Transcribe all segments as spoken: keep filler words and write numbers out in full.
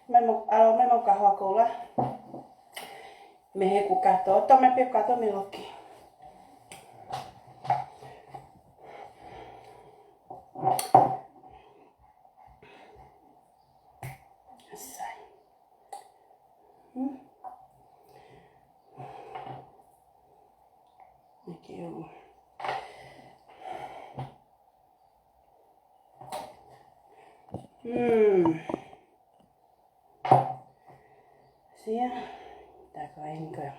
Mai mo, ʻalu mai mo e kahoa koula. Mei heʻeku kato, tō mai pē kato mei loki. Sai. Hmm. Thank you. Hmm. Sia, tā ko eni ko e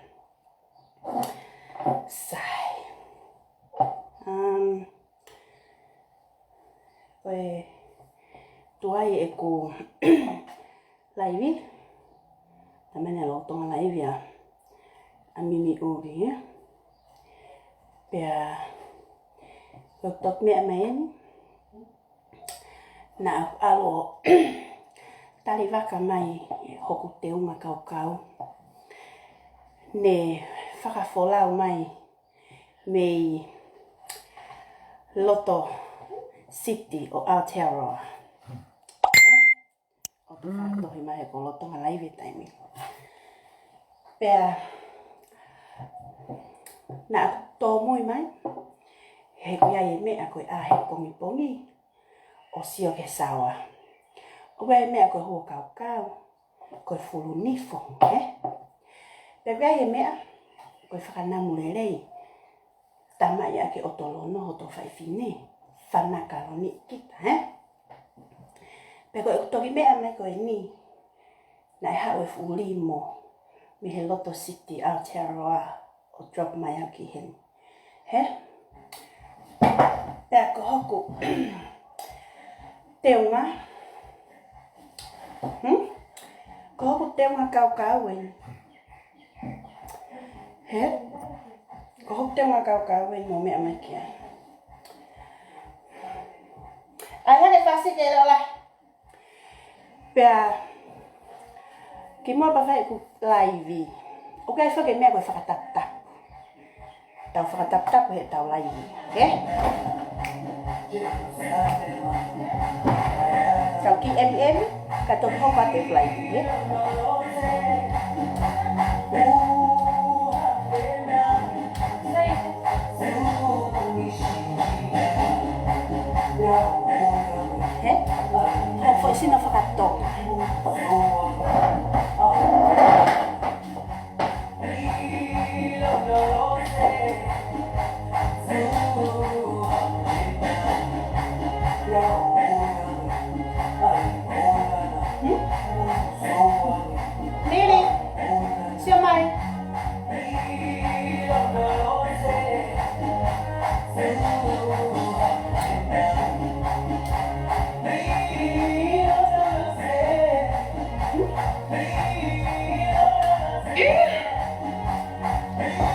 sai. Um, ko e tuai ʻeku laivi, tā mai eni lolotonga laivi ʻa, ʻa Mimi ʻUvi, ē. Pea, ko e toki meʻa mai eni, naʻa ku ʻalu ʻo talivaka mai hoku teunga kaukau. Ne fakafolau mai mei loto City ʻo Aotearoa. ʻO toki fakatohi mai he ko e lolotonga laivi e taimi. Pea, naʻa ku tōmui mai, he ʻoku ʻi ai e meʻa ko e ʻaho pongipongi, ʻo sio ki he saoa. ʻOku ʻi ai e meʻa ko e huo kaukau, ko e fulu nifo, ē? Pea ʻoku ʻi ai e meʻa, ko e fakanamu lelei, tā mai ʻa e ʻoto lono hoto faifine, fana kaloni kita, ē? Pea ko e toki meʻa mai ko eni, naʻe haʻu e fuʻu limo mei he loto City Aotearoa ʻo drop mai au ki heni. Hē? Pea ko hoku teunga. Hmm? Ko hoku teunga kaukau eni. Hē? Ko hoku teunga kaukau eni mo e meʻa mai ki ai. ʻAi hake fasi ke lola. Pea, kimuʻa pea fai ʻeku laivi. ʻOku ʻi ai foki e meʻa ko e fakataputapu. Tau fakataputapu he tau laivi. Ē? Tau kiʻi ʻemiʻemi, ka toki hoko atu e laivi, ē? Hē? Hē, foʻi sino fakatonga. Hmm? Lili, sio mai.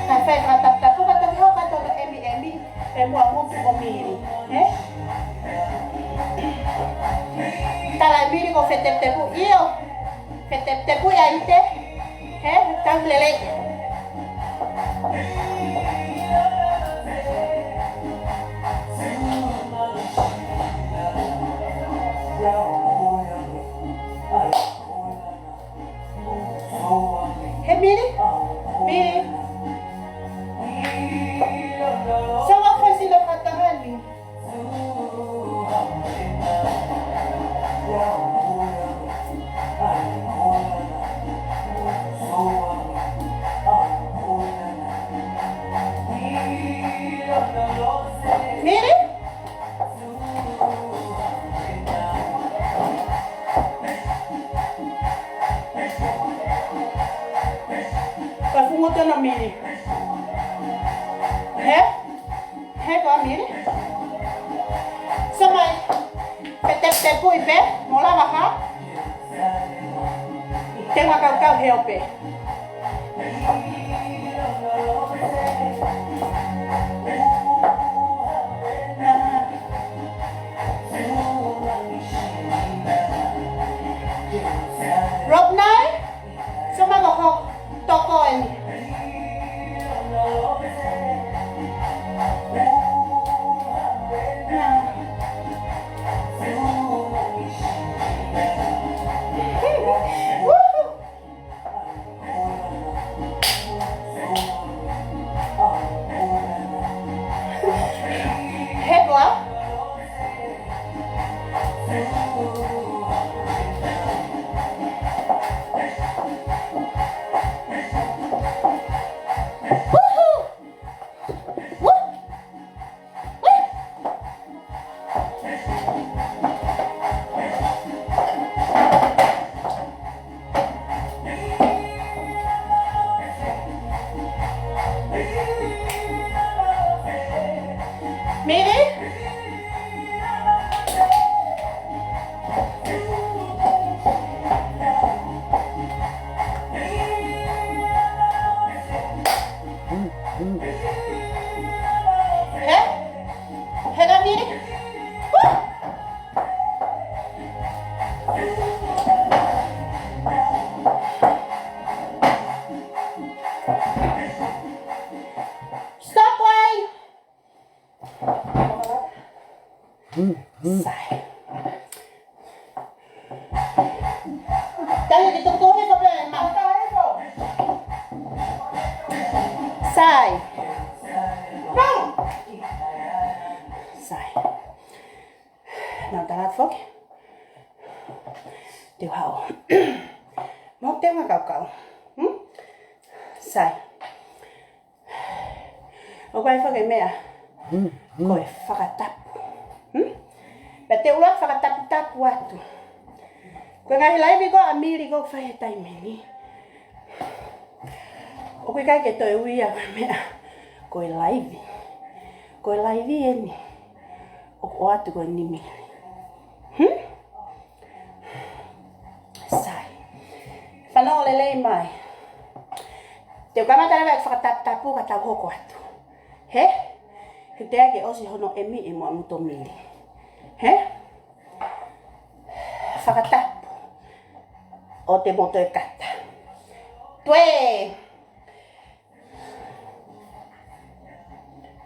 Ka fai fakataputapu, ka toki hoko atu ʻo ʻemiʻemi, pea mo e ngutu ʻo Mili, ē? Tala ʻe Mili ko e feteputepu, ʻio. Feteputepu ia ʻi te, hē, tau lelei. Hē Mili? Mili. Sio mai foʻi sino fakatonga ni. Mili? Ka fungo tana Mili. Hē? Hē ko ā Mili? Sio mai. Feteputepuʻi pē, mo lava ha. Teunga kaukau he ope. Rob nai? Sio mai ko hoku toko eni. Pili? He? He ka pili? Huh! Stop, wai! Sai. Tau ki tuku hifo pē, ma. Sai. Sai. Nau tala foki. Te u haʻu. Mo te ngā kaukau. Hmm? Sai. ʻOku ʻi ai foki e meʻa ko e fakatapu. Hmm? Pea te u ʻuluaki fakataputapu atu. Ko e ngaahi laivi ko ē ʻa Mili ʻoku fai he taimi ni, ʻoku ʻikai ke toe ui ia ko e meʻa ko e laivi. Ko e laivi eni ʻoku ʻoatu ko eni Mili. Hmm? Sai. Fanongo lelei mai. Te u kamata leva e fakataputapu ka tau hoko atu. He? He te ake ʻosi hono ʻemi ʻi muʻa muto Mili. He? Fakatapu ʻo te moto e kata. Tuē!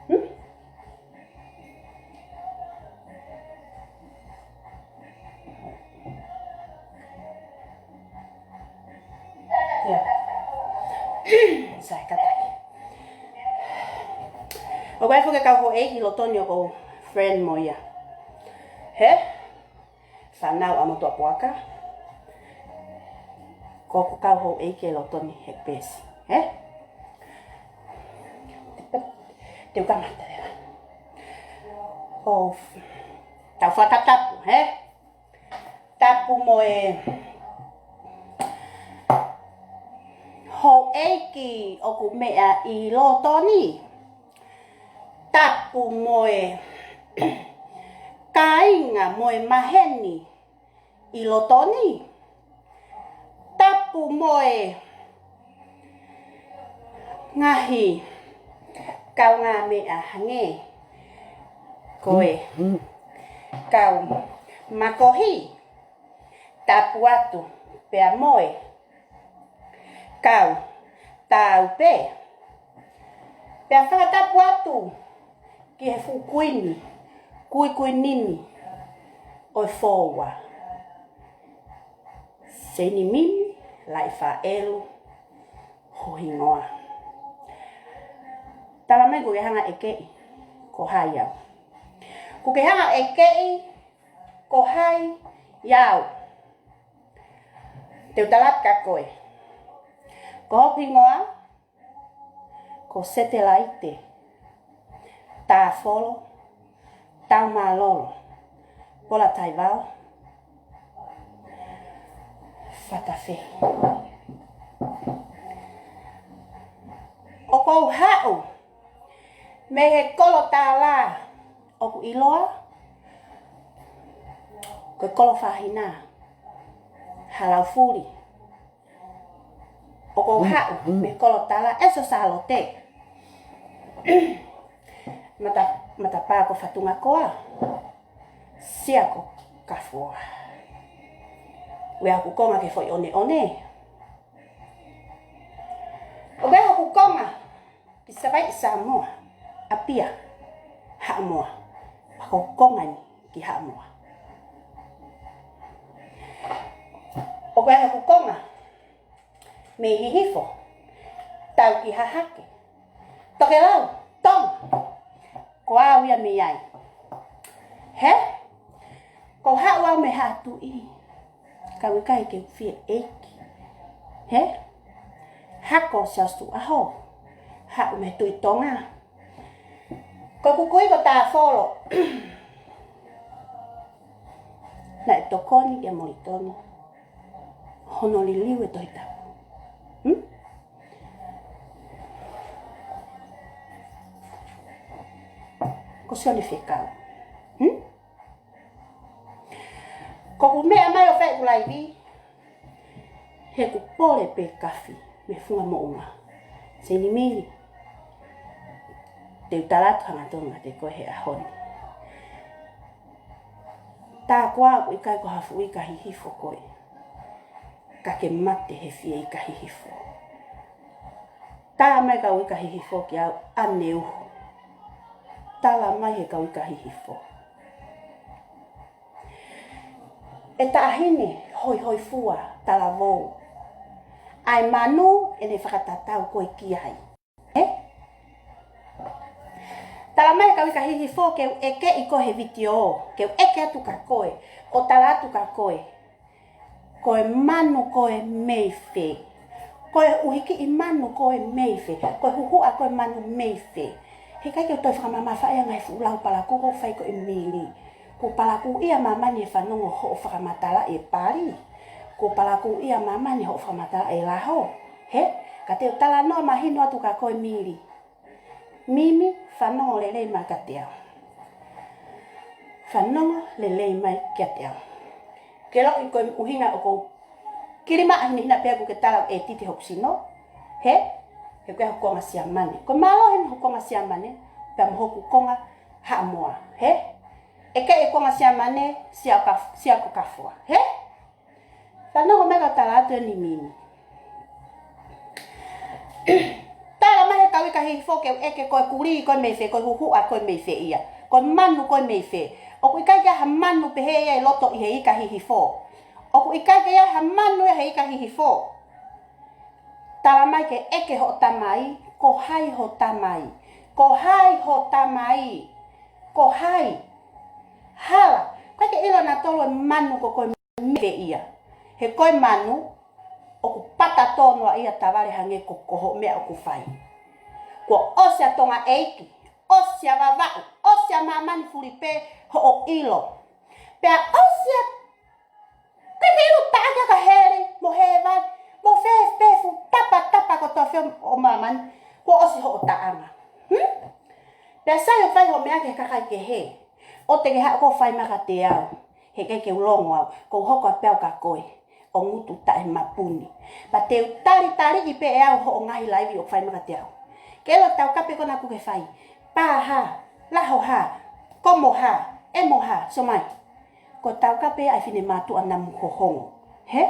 Hmm? Ia. Sai, kātaki. ʻOku ʻi ai foki e kau houʻeiki ʻi loto ni ʻoku ou friend mo ia. He? Fānau ʻa motuʻa puaka. Ko ʻeku kau houʻeiki ʻi loto ni he peesi. He? Te u kamata leva. ʻO f-, tau fakatapu, he? Tapu mo e houʻeiki ʻoku meʻa ʻi loto ni. Tapu mo e kāinga mo e maheni ʻi loto ni. Tapu mo e ngaahi kaungāmeʻa hangē ko e kau makohi. Tapu atu pea mo e kau tāupe. Pea fakatapu atu ki he fuʻu kuini, kui kuini ni ʻo e fōua. Seinimimi Laifaelu Hohingoa. Tala mai kuo ke hanga ʻekeʻi ko hai au. Kuo ke hanga ʻekeʻi ko hai au. Te u tala atu kia koe. Ko hoku hingoa ko Setelaite Tāfolo Taumālolo Polataivao Fatafehi. ʻOku ou haʻu mei he kolo tālā ʻoku ʻiloa ko e kolo Fahina, Halaufuli. ʻOku ou haʻu mei he kolo tālā ʻEso Sālote. Mata, matapā ko Fatungakoa, sia ko Kafoa. ʻOku ʻi ai hoku konga ki he foʻi ʻoneʻone. ʻOku ʻi ai hoku konga ki Savaiʻi Samoa, ʻApia, Haʻamoa. Ko hoku konga eni ki Haʻamoa. ʻOku ʻi ai hoku konga mei Hihifo, tau ki Hahake, Tokelau, Tonga. Ko au ia mei ai. He? Ko e haʻu au mei Haʻatuʻi. Ka ʻoku ʻikai ke u fie ʻeiki. He? Hako Siaosi Tuʻuʻaho. Haʻu mei Tuʻi Tonga. Ko hoku kui ko Tāfolo. Naʻe tokoni kia Molitoni hono liliu e Tohi Tapu. Hmm? Ko Sione fekau. Hmm? Ko ʻeku meʻa mai ʻo fai ʻeku laivi, he ʻoku pole pē kafi mei he funga moʻunga. Seinimili, te u tala atu hangatonu kiate koe he ʻaho ni. Tā koā ʻoku ʻikai ko ha fuʻu ika hihifo koe, ka ke mate he fie ika hihifo. Tā mai kau ika hihifo kiate au ʻaneuhu. Tala mai he kau ika hihifo. ʻE taʻahine hoihoifua talavou, ʻa e manu ʻene fakatatau koe ki ai. Ē? Tala mai kau ika hihifo ke u ʻekeʻi koe he vitiō, ke u ʻeke atu kia koe, ʻo tala atu kia koe, ko e manu koe mei fē? Ko e uhikiʻi manu koe mei fē? Ko e huhuʻa koe manu mei fē? He ʻikai ke u toe fakamamafaʻi ange he fuʻu lau palakū ʻoku fai ko e mili. Kuo palakūʻia māmani he fanongo hoʻo fakamatala ʻe pali. Kuo palakūʻia māmani hoʻo fakamatala ʻe laho. He? Ka te u talanoa mahino atu kia koe mili. Mimi, fanongo lelei mai kiate au. Fanongo lelei mai kiate au. Ke ʻilo ʻi ko e ʻuhinga ʻoku ou kili maʻa hinehina pea ʻoku ke tala ʻe titi hoku sino. He? He ko e hoku konga Siamane. Ko e mālohi hoku konga Siamane pea mo hoku konga Haʻamoa. He? ʻEke e konga Siamane, sia ka, sia ko kafoa. He? Fanongo mai kau tala atu eni mimi. Tala mai he kau ika hihifo ke u ʻeke ko e kulī koe mei fē, ko e huhuʻa koe mei fē ia, ko e manu koe mei fē? ʻOku ʻikai ke ʻi ai ha manu pehē ia ʻi loto ʻi he ika hihifo. ʻOku ʻikai ke ʻi ai ha manu ia he ika hihifo. Tala mai ke ʻeke hoʻo tamai, ko hai ho tamai? Ko hai ho tamai? Ko hai? Hala, ʻikai ke ʻilo nautolu e manu ko koe mei fē ia. He ko e manu, ʻoku pata tonu ʻa ia tavale hangē ko, ko hoʻo meʻa ʻoku fai. Kuo ʻosi ʻa Tonga ʻEiki, ʻosi ʻa Vavaʻu, ʻosi ʻa māmani fulipē hoʻo ʻilo. Pea ʻosi ʻa, ʻikai ke ʻilo taʻaki ʻa heli, mo hēvani, mo fēfē, fuʻu tapatapa kotoa fē ʻo māmani, kuo ʻosi hoʻo taʻanga. Hmm? Pea sai ʻo fai hoʻo meʻa ki he kakai kehe, ʻo te ke haʻu ʻo fai mai kiate au. He ʻikai ke u longo au, ʻoku ou hoko atu pē au kia koe ʻo ngutu taʻemapuni. Pea te u talitaliʻi pē ʻe au hoʻo ngaahi laivi ʻoku fai mai kiate au. Ke ʻilo taukape ko ena ʻoku ke fai. Pā hā, laho hā, komo hā, ʻemo hā, sio mai. Ko e taukape ia ʻa e finemātuʻa namu hohongo. He?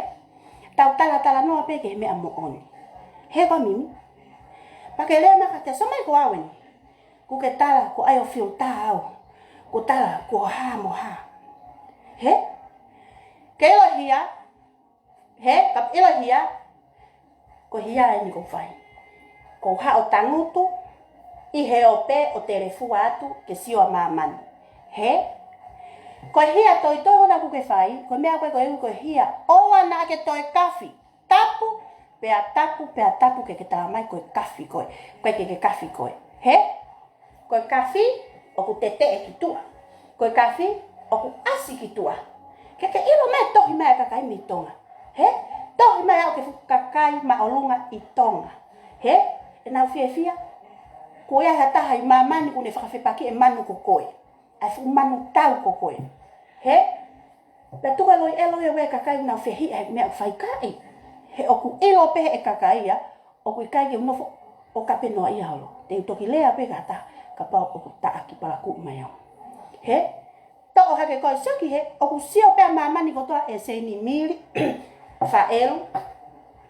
Tau talatalanoa pē ki he meʻa moʻoni. He ko mimi. Pea ke lea mai kiate au, sio mai ko au eni. ʻOku ke tala, ʻoku ʻai ʻo filter au. ʻOku tala, ko hā mo hā. He? Ke ʻilo hia, he, ka ʻilo hia, ko e hia eni ʻoku ou fai. ʻOku ou haʻu ʻo tangutu ʻi he ope ʻo telefua atu ke sio ʻa māmani. He? Ko e hia toitoi ʻoku ke fai, ko e meʻa ko ē ko e, ko e hia ʻoua naʻa ke toe kafi. Tapu, pea tapu, pea tapu ke ke tala mai ko e kafi koe, ko e ke ke kafi koe. He? Ko e kafi ʻoku teteʻe ki tuʻa. Ko e kafi ʻoku ʻasi ki tuʻa. Ke ke ʻilo mai, tohi mai ʻa e kakai mei Tonga. He? Tohi mai ʻa e fuʻu kakai māʻolunga ʻi Tonga. He? ʻEnau fiefia. Kuo ʻi ai ha taha ʻi māmani ʻoku ne fakafepakiʻi e manu ko koe. ʻA e fuʻu manu tau ko koe. He? Pea tuku e loi e loi e ue kakai ʻoku nau fehiʻa he meʻa ʻoku fai kae. He ʻoku ʻilo pē he kakai ia, ʻoku ʻikai ke u nofo ʻo kapenoaʻia holo. Te u toki lea pē ki ha taha, kapau ʻoku taʻaki palakū mai au. He? Toʻo hake koe, sio ki he, ʻoku sio pē ʻa māmani kotoa ʻe Seinimili, Faʻelu.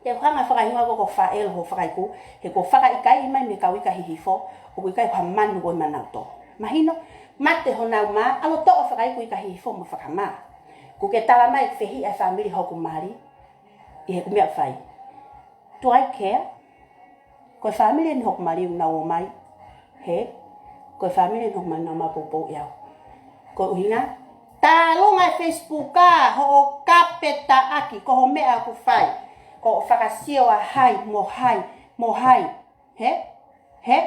Te u hanga fakahingoa ko ko Faʻelu ho fakaiku, he kuo fakaʻikaiʻi mai mei he kau ika hihifo, ʻoku ʻikai ha manu ko ē maʻanautolu. Mahino, mate honau mā, ʻalu ʻo toʻo fakaiku ika hihifo mo fakamā. ʻOku ke tala mai fehiʻa e fāmili hoku mali, ʻi heʻeku meʻa ʻoku fai. Do I care? Ko e fāmili eni hoku mali ʻoku nau ō mai. He? Ko e fāmili eni hoku mali ʻoku nau mapoupouʻi au. Ko e ʻuhinga, tālunga e Facebook ā, hoʻo kapetaʻaki, ko hoʻo meʻa ʻoku fai. Ko hoʻo fakasio ʻa hai, mo hai, mo hai. He? He?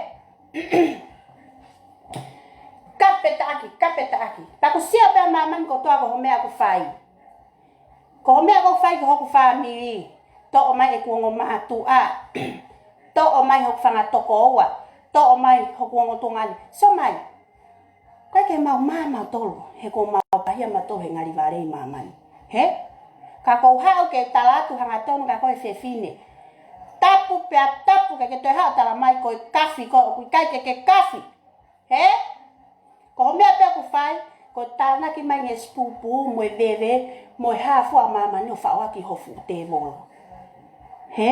Kapetaʻaki, kapetaʻaki. Pea ʻoku sio pē ʻa māmani kotoa ko hoʻo meʻa ʻoku fai. Ko hoʻo meʻa ʻoku fai ki hoku fāmili. Toʻo mai ʻeku ongo mātuʻa. Toʻo mai hoku fanga tokoua. Toʻo mai hoku ongo tuongaʻane. Sio mai. Ko e ke mau mā mautolu, he ko mau pahia mautolu he ngali vale ʻi māmani. He? Ka kou haʻu ke tala atu hangatonu kia koe fefine. Tapu pea tapu ke ke toe haʻu tala mai ko e kafi ko ē, ʻoku ʻikai ke ke kafi. He? Ko e meʻa pē ʻoku fai, ko e tānaki mai nge sipūpū, mo e veve, mo e hā fua māmani ʻo faʻo ʻaki ho fuʻu tēvolo. He?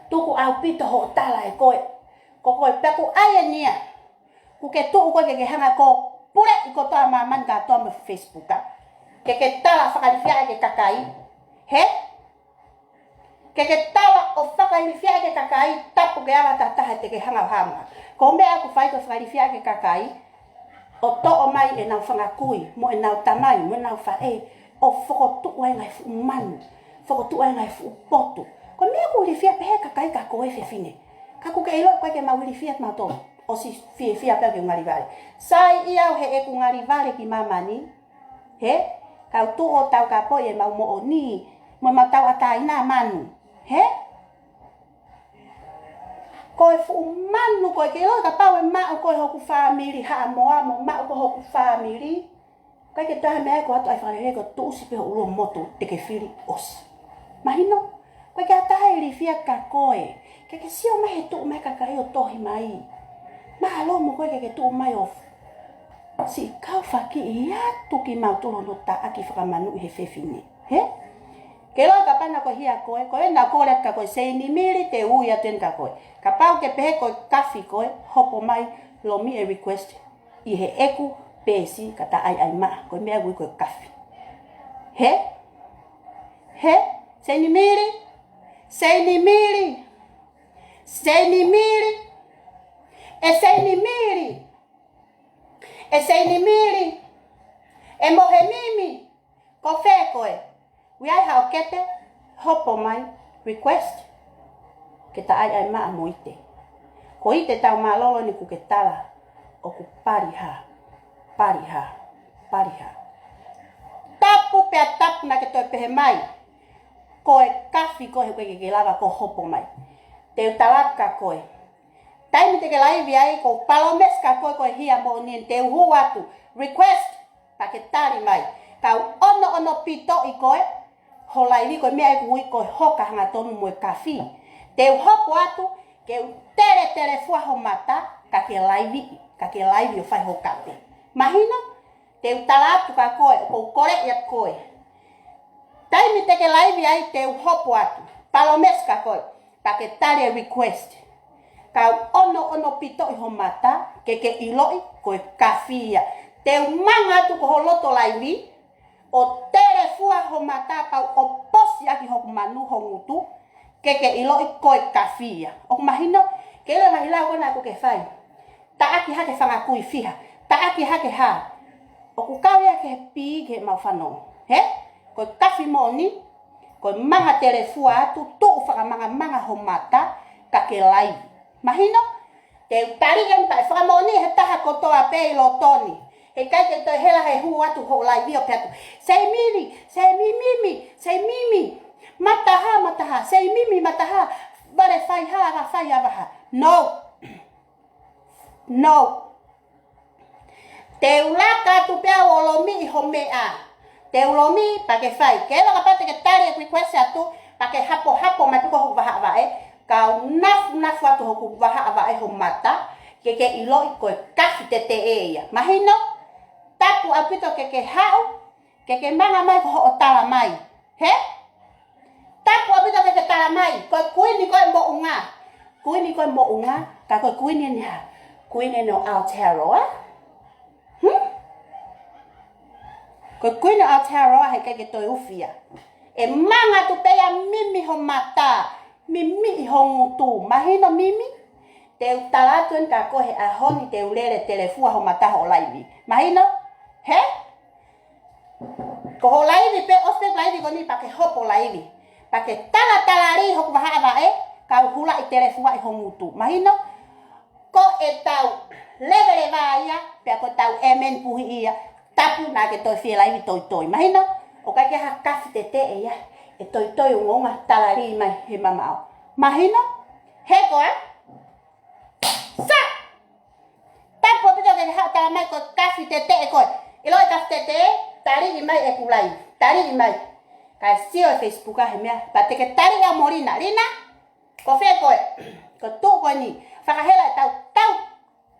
Tuku ʻaupito hoʻo tala ʻe koe. Ko koe pē ʻoku ʻai eni ia. Kuo ke tuʻu koe ke ke hanga ʻo puleʻi kotoa māmani kātoa mo e Facebook ā. Ke ke tala fakailifia ʻa e kakai. He? Ke ke tala ʻo fakailifia ʻa e kakai, tapu ke ala tahataha te ke hanga ʻo hā maha. Ko e meʻa ʻoku fai ko e fakailifia ʻa e kakai, ʻo toʻo mai ʻenau fanga kui, mo ʻenau tamai, mo ʻenau faʻē, ʻo fokotuʻu ai e ngaahi fuʻu manu, fokotuʻu ai e ngaahi fuʻu potu. Ko e meʻa ʻoku ilifia pehē ʻe he kakai kia koe fefine. Ka ʻoku ke ʻilo ʻoku ʻikai ke mau ilifia mautolu. ʻOsi fiefia pē ʻoku ke ngali vale. Sai ia ʻo heʻeku ngali vale ki māmani. He? Kau tuʻu ʻo tau kapoʻi ʻemau moʻoni. Mo ʻemau tauʻatāina manu. He? Ko e fuʻu manu ko ē ke ʻilo kapau ʻe maʻu ko ē hoku fāmili Haʻamoa mo maʻu ko ē hoku fāmili. ʻIkai ke toe ʻi ai ha meʻa ʻe ʻoatu ai fakalelei, ko e tuʻusi pē ho ʻulu motu te ke fili ʻosi. Mahino? ʻIkai ke ʻi ai ha taha ʻe ilifia kia koe. Ke ke sio mai he tuʻu mai e kakai ʻo tohi mai. Mālō mo koe ke ke tuʻu mai ʻo siʻi kau fakiʻi atu kimautolu hono taʻaki fakamanūʻi he fefine. He? Ke ʻilo kapau naʻa ko e hia koe, ko ena kole atu kia koe Seinimili, te u ui atu eni kia koe. Kapau ke pehē ko e kafi koe, hopo mai, lomi e request ʻi heʻeku peesi ka ta ʻaiʻai maʻa, ko e meʻa ʻoku ui ko e kafi. He? He? Seinimili? Seinimili? Seinimili? ʻE Seinimili? ʻE Seinimili? ʻE Mohemimi? Ko fē koe? Ui ai haʻo kete, hopo mai, request. Ke ta ʻaiʻai maʻa mo ʻite. Ko ʻite tau mālōlō eni kuo ke tala, ʻoku pali hā, pali hā, pali hā. Tapu pea tapu naʻa ke toe pehē mai. Ko e kafi koe he ʻoku ʻikai ke ke lava ʻo hopo mai. Te u tala atu kia koe. Taimi te ke laivi ai, ʻoku ou palōmesi kia koe ko e hia moʻoni eni te u hū atu. Request, pea ke tali mai. Kau ʻonoʻono pito ʻi koe, ho laivi ko e meʻa ʻoku ui ko e hoka hangatonu mo e kafi. Te u hopo atu, ke u teletele fua ho mata, ka ke laivi, ka ke laivi ʻo fai ho kape. Mahino? Te u tala atu kia koe, ʻoku ou kole ia kia koe. Taimi te ke laivi ai te u hopo atu. Palōmesi kia koe. Pea ke tali e request. Kau ʻonoʻono pito ʻi ho mata, ke ke ʻiloʻi ko e kafi ia. Te u manga atu ko ho loto laivi, ʻo tele fua ho mata pea u ʻoposi ʻaki hoku manu ho ngutu, ke ke ʻiloʻi ko e kafi ia. ʻOku mahino, ke ʻilo e ngaahi lau ko ena ʻoku ke fai. Taʻaki hake fanga kui fiha. Taʻaki hake hā. ʻOku kau ia ki he pī ki heʻemau fanongo. He? Ko e kafi moʻoni, ko e manga tele fua atu, tuʻu fakamangamanga ho mata, ka ke laivi. Mahino? Te u tali eni pea ʻe fakamoʻoni he taha kotoa pē ʻi loto ni. He ʻikai ke toe hela he hū atu hoʻo laivi ʻo pehē atu. Seimimi, Seimimi, Seimimi. Mata hā, mata hā, Seimimi, mata hā. Vale fai hā, va fai hā, va hā. No. No. Te u laka atu pē au ʻo lomiʻi ho meʻa. Te u lomi pea ke fai. Ke ʻilo kapau te ke tali e request atu, pea ke hapohapo mai pē ko hoku vahaʻa vaʻe. Kau nafunafu atu hoku vahaʻa vaʻe ho mata, ke ke ʻiloʻi ko e kafi teteʻe ia. Mahino? Tapu ʻaupito ke ke haʻu, ke ke manga mai ko hoʻo tala mai. He? Tapu ʻaupito ke ke tala mai, ko e kuini ko ē moʻunga. Kuini ko ē moʻunga, ka ko e kuini eni hā? Kuini eni ʻo Aotearoa. Hmm? Ko e kuini ʻo Aotearoa he ʻikai ke toe ʻufi ia. ʻE manga atu pē ia mimi ho mata, mimiʻi ho ngutu. Mahino mimi? Te u tala atu eni kia koe he ʻaho ni te u lele telefua ho mata hoʻo laivi. Mahino? He? Ko hoʻo laivi pē, ʻosi pē laivi ko eni pea ke hopo laivi. Pea ke talatala lī hoku vahaʻa vaʻe, kau hulaʻi telefuaʻi ho ngutu. Mahino? Ko ʻetau leveleva ia, pea ko ʻetau ʻēmeni puhi ia, tapu naʻa ke toe fie laivi toitoi. Mahino? ʻOku ʻikai ke ʻi ai ha kafi teteʻe ia, ʻe toitoi ungaunga tala lī mai he mamaʻo. Mahino? He koā? Sa! Tapu ʻaupito Haʻu tala mai ko e kafi teteʻe koe. ʻIloʻi kafi teteʻe, taliʻi mai ʻeku live. Taliʻi mai. Kae sio e Facebook he meʻa, pea te ke taliʻi au mo Lina. Lina, ko fē koe? Ko e tuʻu ko eni. Fakahela e tau, tau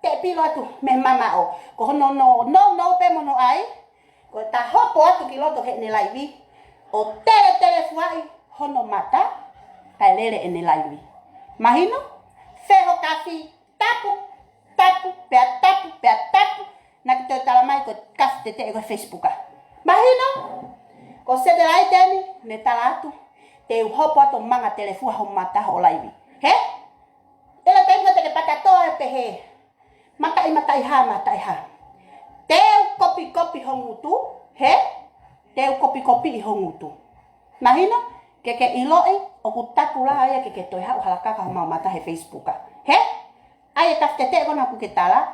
te pilo atu mei mamaʻo. Ko hono nounou pē mo hono ʻai, ko ʻeta hopo atu ki loto heʻene laivi, ʻo teletelefuaʻi hono mata, kae lele ʻene laivi. Mahino? Feho kafi, tapu, tapu, pea tapu, pea tapu, naʻa ke toe tala mai ko e kafi teteʻe ko e Facebook. Mahino? Ko e satellite eni, ne tala atu, te u hopo atu ʻo manga telefua hoʻo mata hoʻo laivi. Hē? ʻIlo taimi ko ē te ke patatoa e pehē, mataʻi, mataʻi hā, mataʻi hā. Te u kopikopi ho ngutu, hē? Te u kopikopiʻi ho ngutu. Mahino? Ke ke ʻiloʻi, ʻoku tapu lā ia ke ke toe haʻu halakaka homau mata he Facebook. Hē? ʻAi e kafi teteʻe ko ena ʻoku ke tala,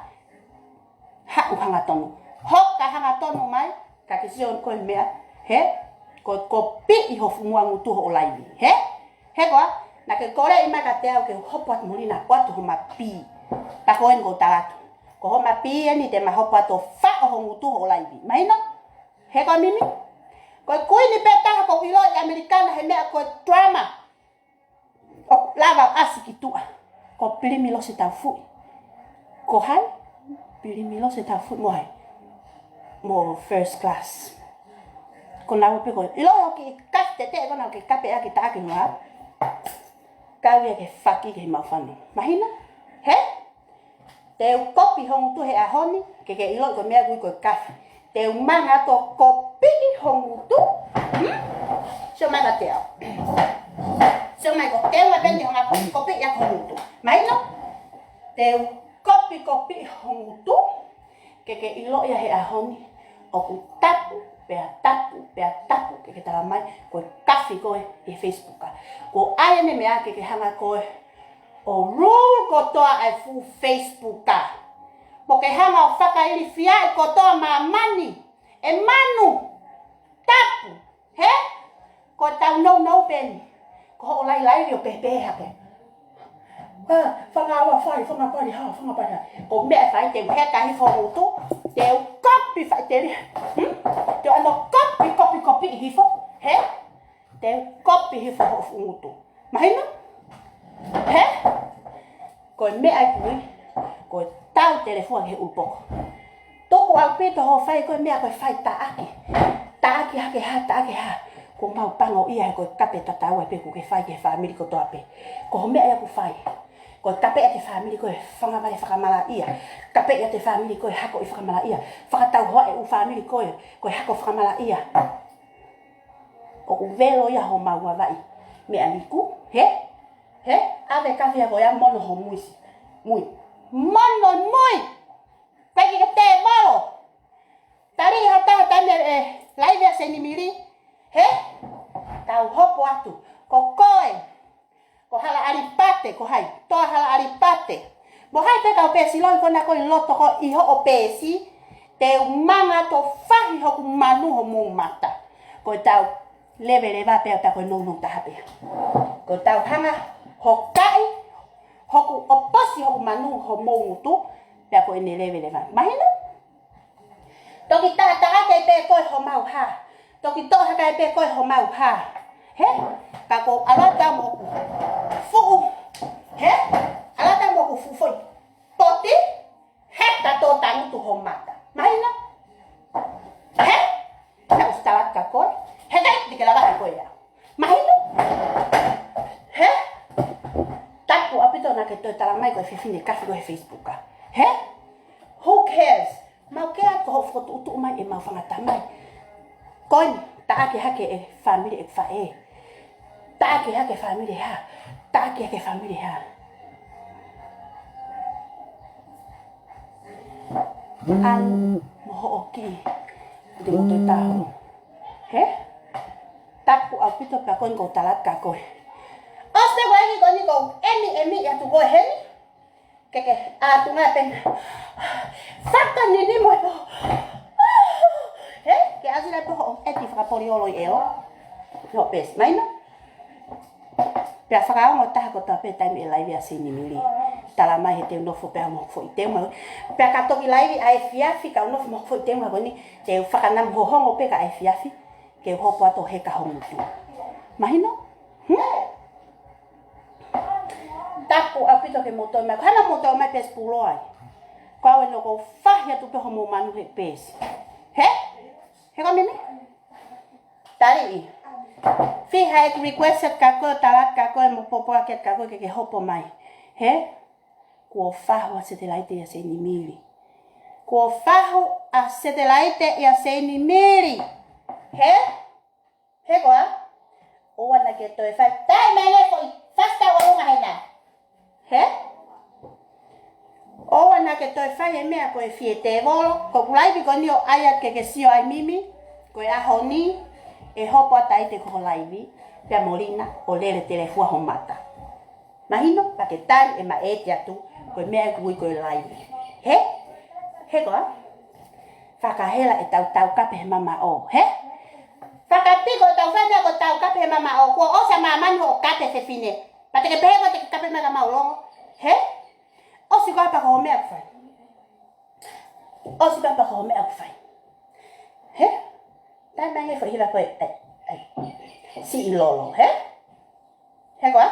haʻu hangatonu. Hoka hangatonu mai, ka ke sio ko e meʻa, hē? Ko, kopiʻi ho fuʻu muʻa ngutu hoʻo laivi, hē? Hē koā, naʻa ke koleʻi mai kiate au ke u hopo atu mo Lina ʻo ʻoatu homa pī. Ka ko eni ʻoku ou tala atu. Ko homa pī eni te ma hopo atu ʻo faʻo ho ngutu hoʻo laivi. Mahino? Hē koā Mimi? Ko e kuini pē taha ʻoku ou ʻiloʻi ʻi ʻAmelika na he meʻa ko e drama. ʻOku lava ʻo ʻasi ki tuʻa. Ko Pilimi Losi Taufuʻi. Ko hai? Pilimi Losi Taufuʻi mo hai? Mo First Class. Ko naua pē ko e. ʻIloʻi hoʻo kiʻi kafi teteʻe ko ena ʻoku ke kape ʻaki taʻaki hua. Kau ia ke faki ke mau fano. Mahino? Hē? Te u kopi ho ngutu he ʻaho ni, ke ke ʻiloʻi ko e meʻa ʻoku ui ko e kafi. Te u manga atu ʻo kopiʻi ho ngutu. Hmm? Sio mai kiate au. Sio mai ko, te u mapeni ho ngā kopi, kopiʻi ʻaki ho ngutu. Mahino? Te u kopikopiʻi ho ngutu, ke ke ʻiloʻi ia he ʻaho ni, ʻoku tapu, pea tapu, pea tapu, ke ke tala mai, ko e kafi koe ʻi he Facebook. Ko e ʻai eni e meʻa ke ke hanga koe ʻo rule kotoa ʻa e fuʻu Facebook. Mo ke hanga ʻo fakailifiaʻi kotoa māmani, ʻe manu, tapu, hē? Ko ʻetau nounou pē eni. Ko hoʻo lailai ʻo pehē pē hake. Ah, fanga ua fai, fanga pali hā, fanga pali hā. Ko e meʻa ʻe fai te u heka hifo ho ngutu, te u kopi fai te li. Hmm? Te u ʻano kopi, kopi, kopi hifo. Hē? Te u kopi hifo ho fuʻu ngutu. Mahino? Hē? Ko e meʻa ʻoku ui, ko e tau telefua ki he ʻulupoko. Tuku ʻaupito hoʻo fai ko e meʻa ko e fai taʻaki. Taʻaki hake hā, taʻaki hā. Ko e mau pango ia he ko e kape tatau ai pē ʻoku ke fai ki he fāmili kotoa pē. Ko hoʻo meʻa ia ʻoku fai. Ko e kape ʻa e fāmili ko e fanga vale fakamalaʻia. Kape ʻa e fāmili ko e hako ʻi fakamalaʻia. Fakatau hoa e ʻū fāmili ko e, ko e hako fakamalaʻia. ʻOku velo ia homau vavaʻi. Meʻa liku, hē? Hē? ʻAve kafi ʻa ko ia mono ho muisi. Mui. Mono mui! Peki ke te valo. Tali ha taha taimi e laivi ʻa Seni Mili. Hē? Tau hopo atu. Ko koe. Ko Hala ʻAlipate, ko hai? Toa Hala ʻAlipate. Mo hai pē kau pēsi loi ko ena ko ē ʻi loto ko ē ʻi hoʻo pēsi, te u manga atu ʻo fahi hoku manu homou mata. Ko ʻetau leveleva pē ʻa ko e nounou taha pē. Ko ʻetau hanga hokaʻi hoku ʻoposi hoku manu homou ngutu, pea ko ʻene leveleva. Mahino? Toki taʻataʻaki pē koe homau hā. Toki toʻo hake pē koe homau hā. Hē? Ka ko e ʻalu atu mo ʻeku fuʻu. Hē? ʻAlu atu mo ʻeku fuʻu foʻi poti. Hē? Ka tō tangutu ho mata. Mahino? Hē? Naʻa ku tala atu kia koe. Hē, ʻikai te ke lava ʻe koe ia. Mahino? Hē? Tapu ʻaupito naʻa ke toe tala mai ko e fefine kafi ko ē he Facebook. Hē? Who cares? Mau kea ko hoʻo fokotuʻutuʻu mai ʻemau fanga tamai. Ko eni, taʻaki hake e fāmili ʻeku faʻē. Taʻaki hake fāmili hā. Taʻaki hake fāmili hā. ʻAlu mo hoʻo kiʻi. Te mo toe taho. Hē? Tapu ʻaupito pea ko eni ʻoku ou tala atu kia koe. ʻOsi ko eni ko eni ko eni eni atu ko eni. Ke ke, ʻa tunga pē. Fakanini mo e pō. Hē, ke ʻasi leva pē hoʻo ʻeti fakapoliolo ʻi ʻelo. No pēsi, mahino? Pea fakaongo taha kotoa pē taimi e laivi ʻa Seni Mili. talamai he te u nofo pē au mo hoku foʻi teu maʻu. Pea ka toki laivi ʻa e efiafi ka u nofo mo hoku foʻi teu maʻu ko eni, te u fakanamu hohongo pē ka efiafi, ke u hopo atu ʻo heka ho ngutu. Mahino? Hmm? Tapu ʻaupito ke mou toe mai. Ko hana mou toe mai peesi puloa ai. Ko au ʻe nofo fahi atu pē homou manu he peesi. He? He ko Mimi? Taliʻi. Fiha e request ka ko e tala ka ko e mo popo ake ka ko e ke ke hopo mai. He? Kuo fahu ʻa satellite ʻia Seinimili. Kuo fahu ʻa satellite ʻia Seinimili. He? He koā? ʻOua naʻa ke toe fai. Taimi ʻe foʻi fasta ua lunga hena. He? ʻOua naʻa ke toe fai e meʻa ko e fie tēvolo. Ko e laivi ko eni ʻoku ʻai atu ke ke sio ai Mimi. Ko e ʻaho ni, ʻe hopo atu ai te ko ho laivi. Pea mo Lina, ʻo lele telefua ho mata. Mahino, pea ke tali ʻe maʻete atu, ko e meʻa ʻoku ui ko e laivi. He? He koā? Fakahela ʻetau taukape he mamaʻo. He? Fakapiko ʻetau fai meʻa ko e taukape he mamaʻo. Kuo ʻosi ʻa māmani hoʻo kape fefine. Pea te ke pehē ko e te ke kape mai ka mau longo. He? ʻOsi ko e pā ko e meʻa ʻoku fai. ʻOsi pē pea ko e meʻa ʻoku fai. He? Taimi ʻe foʻi hila ko e, ai, ai. Siʻi Lolo, he? He koā?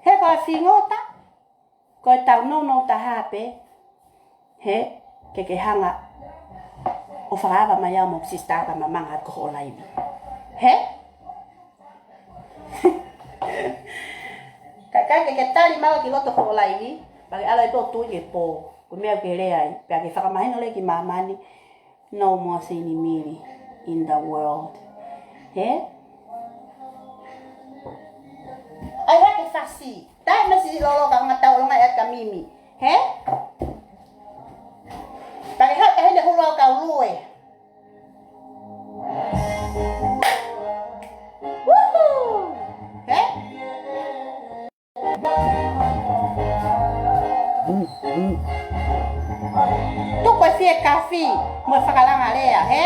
He koā Fingota? Ko e tau nounou taha pē. He? Ke ke hanga ʻo fakaava mai au mo sister ka mamanga ko hoʻo laivi. He? Ka, ka ke, ke tali maʻu ki loto hoʻo laivi, pea ke ʻalu ai pē ʻo tui ke pō, ko e meʻa ke lea ai, pea ke fakamahino leva ki māmani, no more Seinimili in the world. He? ʻAi hake he fasi, taimi ʻe siʻi Lolo ka ngata ʻo longa e aka Mimi. He? Pea ke hata hene hulu au ka ulue. Woohoo! He? Tuku e fie kafi, mo e fakalanga lea, he?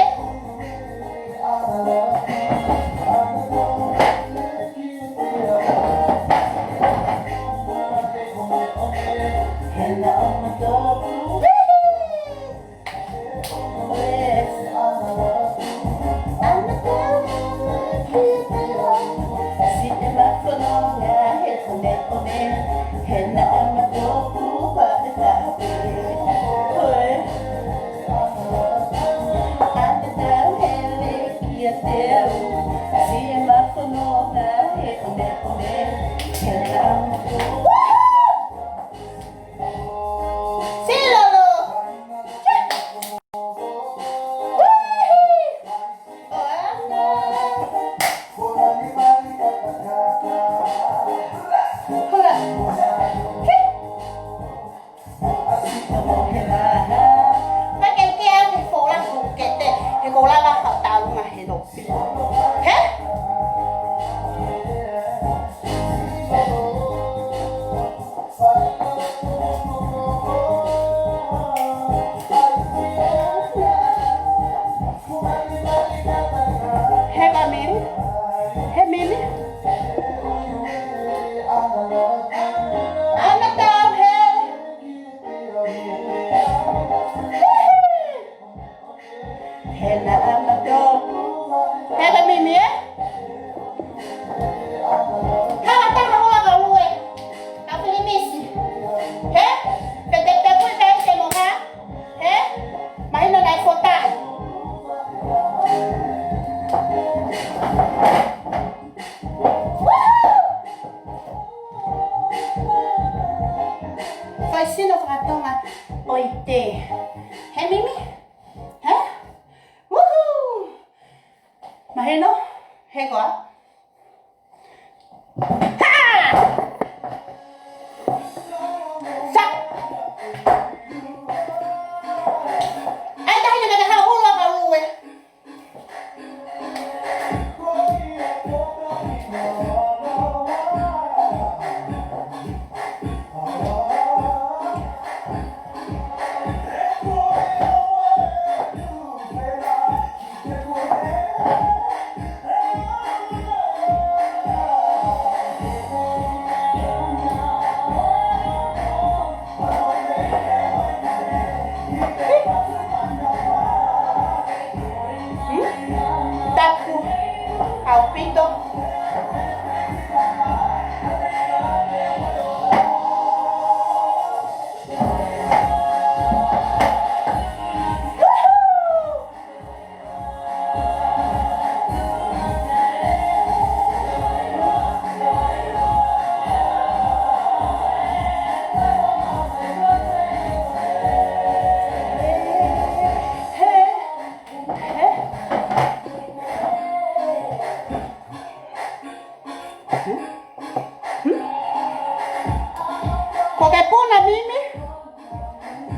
Siʻi Lolo. He? He ka Mimi? He Mimi? Ana tau he. He na ama tō. He ka Mimi, ē? Ka taha ua ka ue. Ka Filimisi. He? Pe te pe pui ka ese mo ha. He? Mahino na e fota. Fai sino fakatonga ʻo ʻite. He Mimi? He? Woohoo! Mahino? He koā? Ha! Sa! ʻAi tahi na ka ha ua ka ue.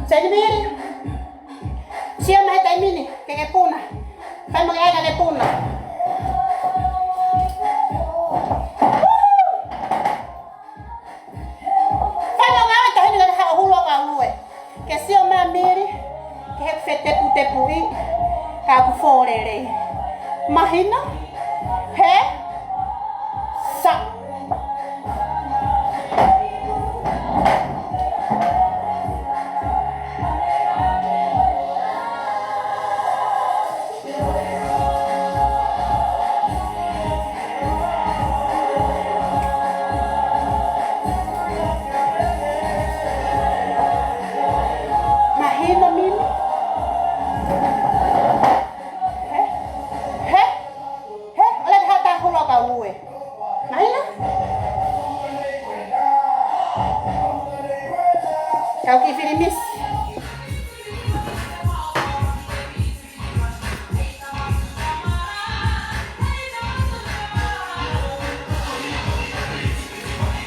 Seinimili. Sio mai he taimi ni, ke ke puna. Fai mo ke ʻai ka ke puna. Fai mo ke ʻai ka heni ka ke haʻu hulu ʻo ka lue. Ke sio mai Mili, ke he feteputepuʻi, ka ku fōlele. Mahino, he, sa. Mahino Mili. He? He? He? ʻOle ke haʻu ʻo ka lue. Mahino? Kau kiʻi filimisi.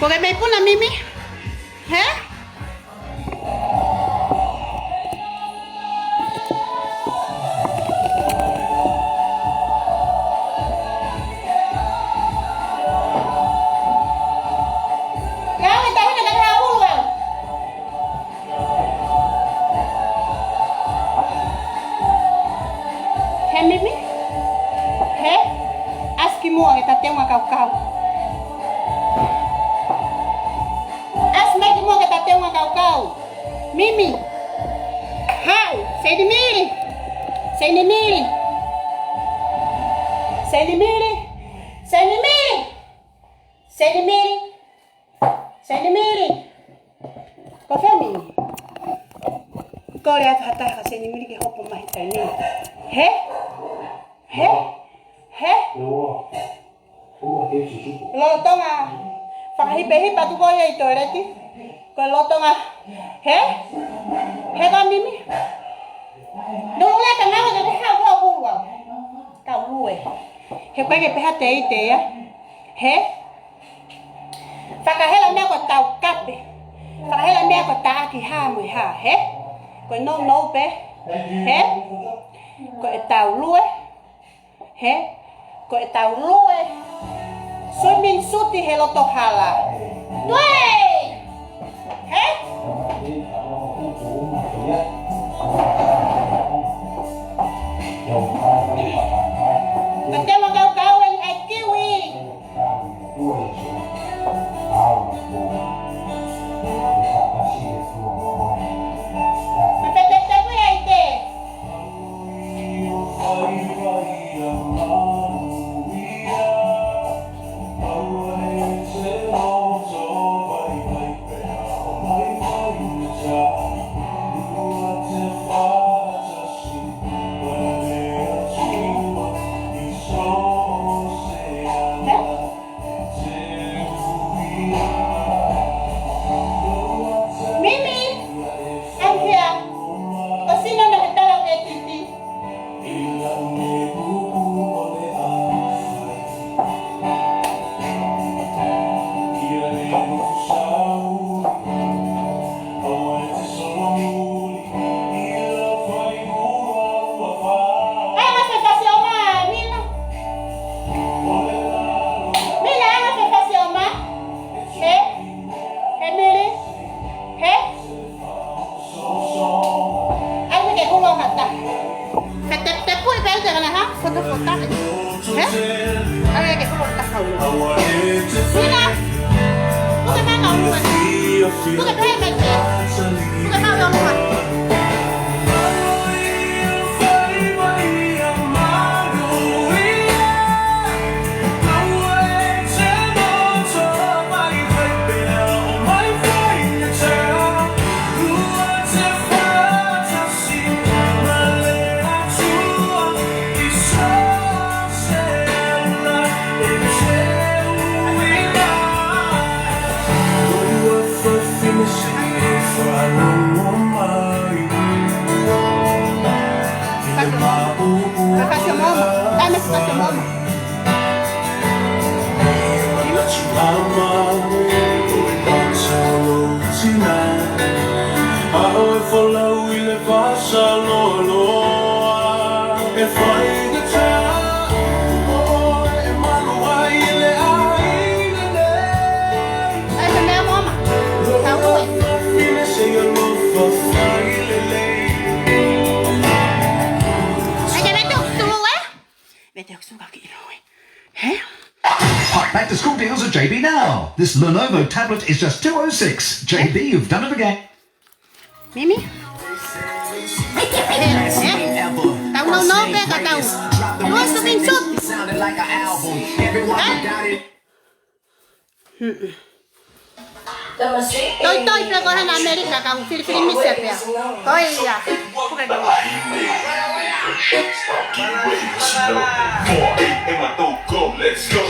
Ko ke mei puna Mimi? He? Kau ʻi tahi na ka hulu au. He Mimi? He? ʻAsi ki muʻa ke ta teunga kaukau. ʻAsi mai ki muʻa ke ta teunga kaukau. Mimi. Haʻu. Seinimili. Seinimili. Seinimili. Seinimili. Seinimili. Seinimili. Ko fē Mimi? Ko e lea atu ha taha ka Seinimili ke hopo mai he taimi ni. He? He? He? Lolotonga fakahipehipe atu ko ia ʻi toileti. Ko e lolotonga. He? He ka Mimi? Nō lea ka ngalo ka ke haʻu ʻo hulu au. Ka lue. He ko e ke pehē te ite ia. He? Fakahela meʻa ko e taukape. Fakahela meʻa ko e taʻaki hā mo e hā, he? Ko e nounou pē, he? Ko e tau lue, he? Ko e tau lue. Swimming suit he loto hala. Tuē! He? Ka te mo kau kau e ai kiwi. Mimi, I'm here. Ko sino na ke tala ke titi. Anga fefasi ʻoma, Mila. Mila, anga fefasi ʻoma. He? He Mili? He? ʻAi ke hulu ha taha. Feteputepuʻi pē te kana ha? Fotofota. He? ʻAi ke hulu ha taha. Mila. Puke mai ka ʻolunga. Puke pē mai ke. Puke mai ka ʻolunga. Ui le fasa loloa, e fai ke tā, ʻo e malu ai le ʻaina nei. Ai, se meʻa mama. Tau ue. Fine se ia lo fa fai lelei. Ai, te mete usu ue. Mete usu ka ki ʻilo ue. He? Hot back to school deals at J B now. This Lenovo tablet is just two oh six. J B, you've done it again. Mimi? Tau nau nau pē ka tau. Lua sumin sup. Toi toi pē ko hena Amerika ka u filifilimisi pē. Ko ia. Let's go.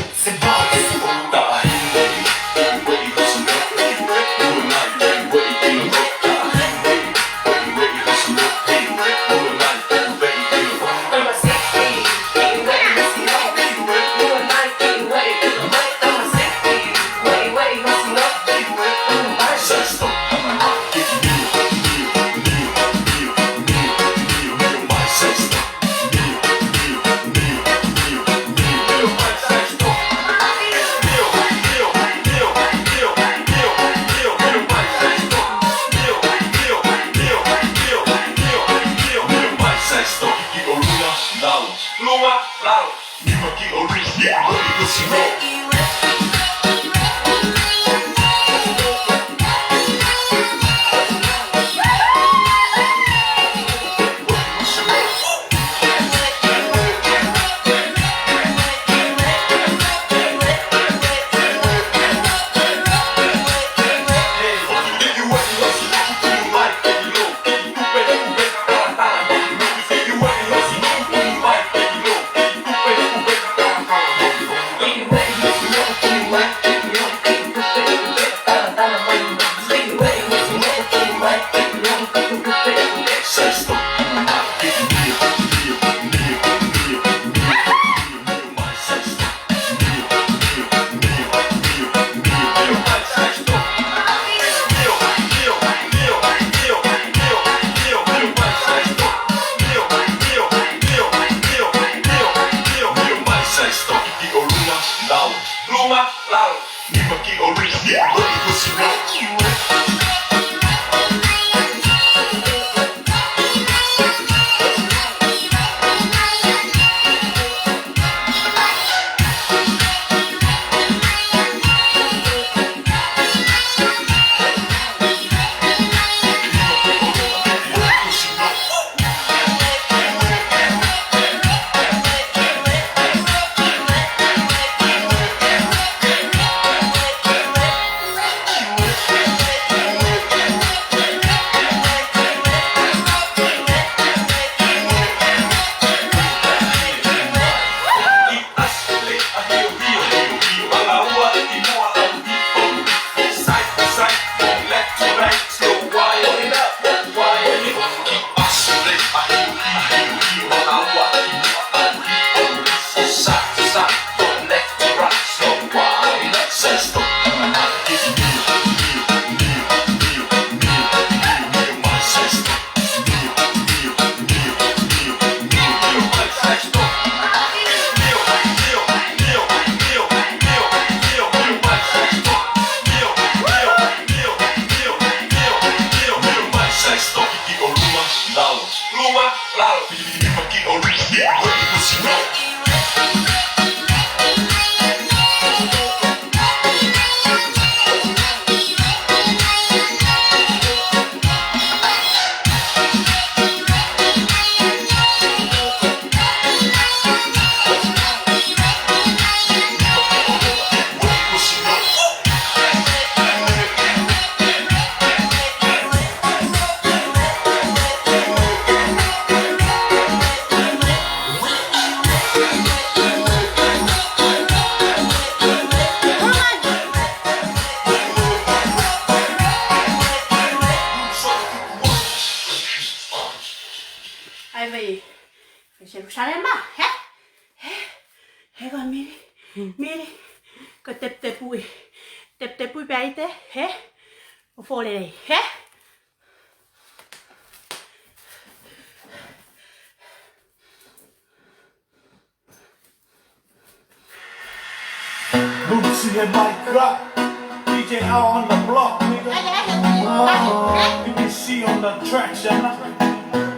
Ai vai. Jerusalema, he? He? He ko Mili. Mili. Ko teptepui. Teptepui pē ʻai te, he? ʻO fōlelei, he? See the mic drop. D J out on the block, nigga. Let me see on the track, yeah.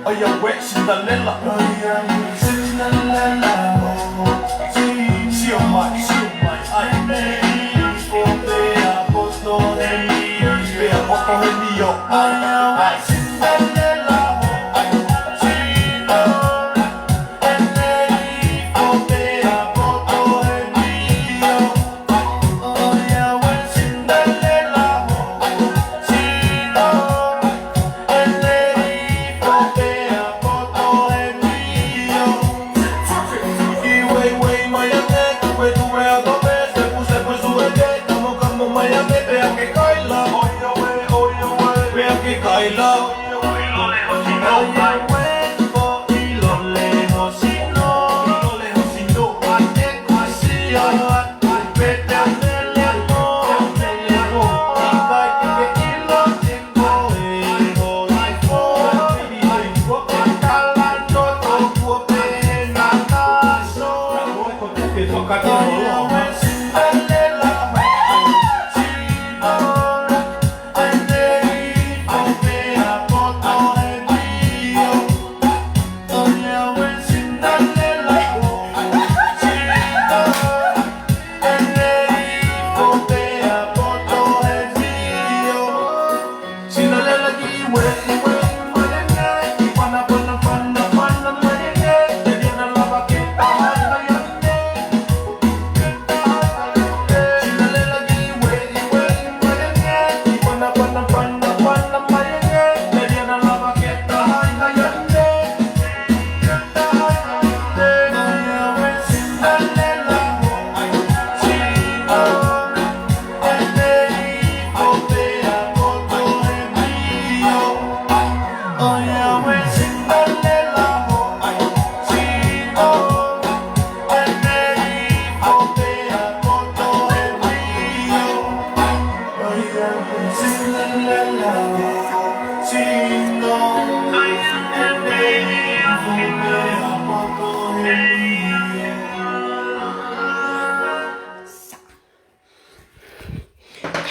Oh, yeah, wet Cinderella. Oh, yeah, wet Cinderella. See, see on my, see on my. Ay, me, oh, pea poto heni, pea poto heni, yo. Ay, ay, Cinderella. Ay, Cinderella.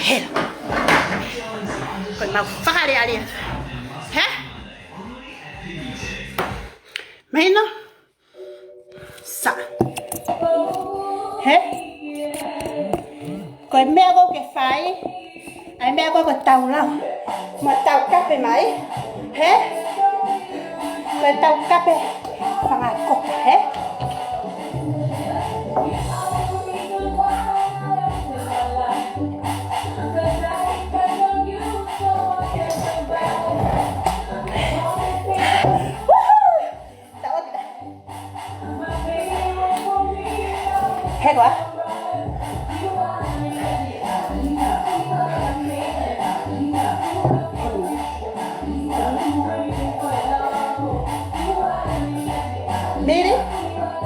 Hela. Ko e mau fakaʻaliʻali. Hē? Mahino? Sa. Hē? Ko e meʻa ʻoku ke fai, ʻa e meʻa ko ē ko e tau lau. Mo e tau kape mai. Hē? Ko e tau kape fanga kope, hē? Woohoo! He koā? Mili,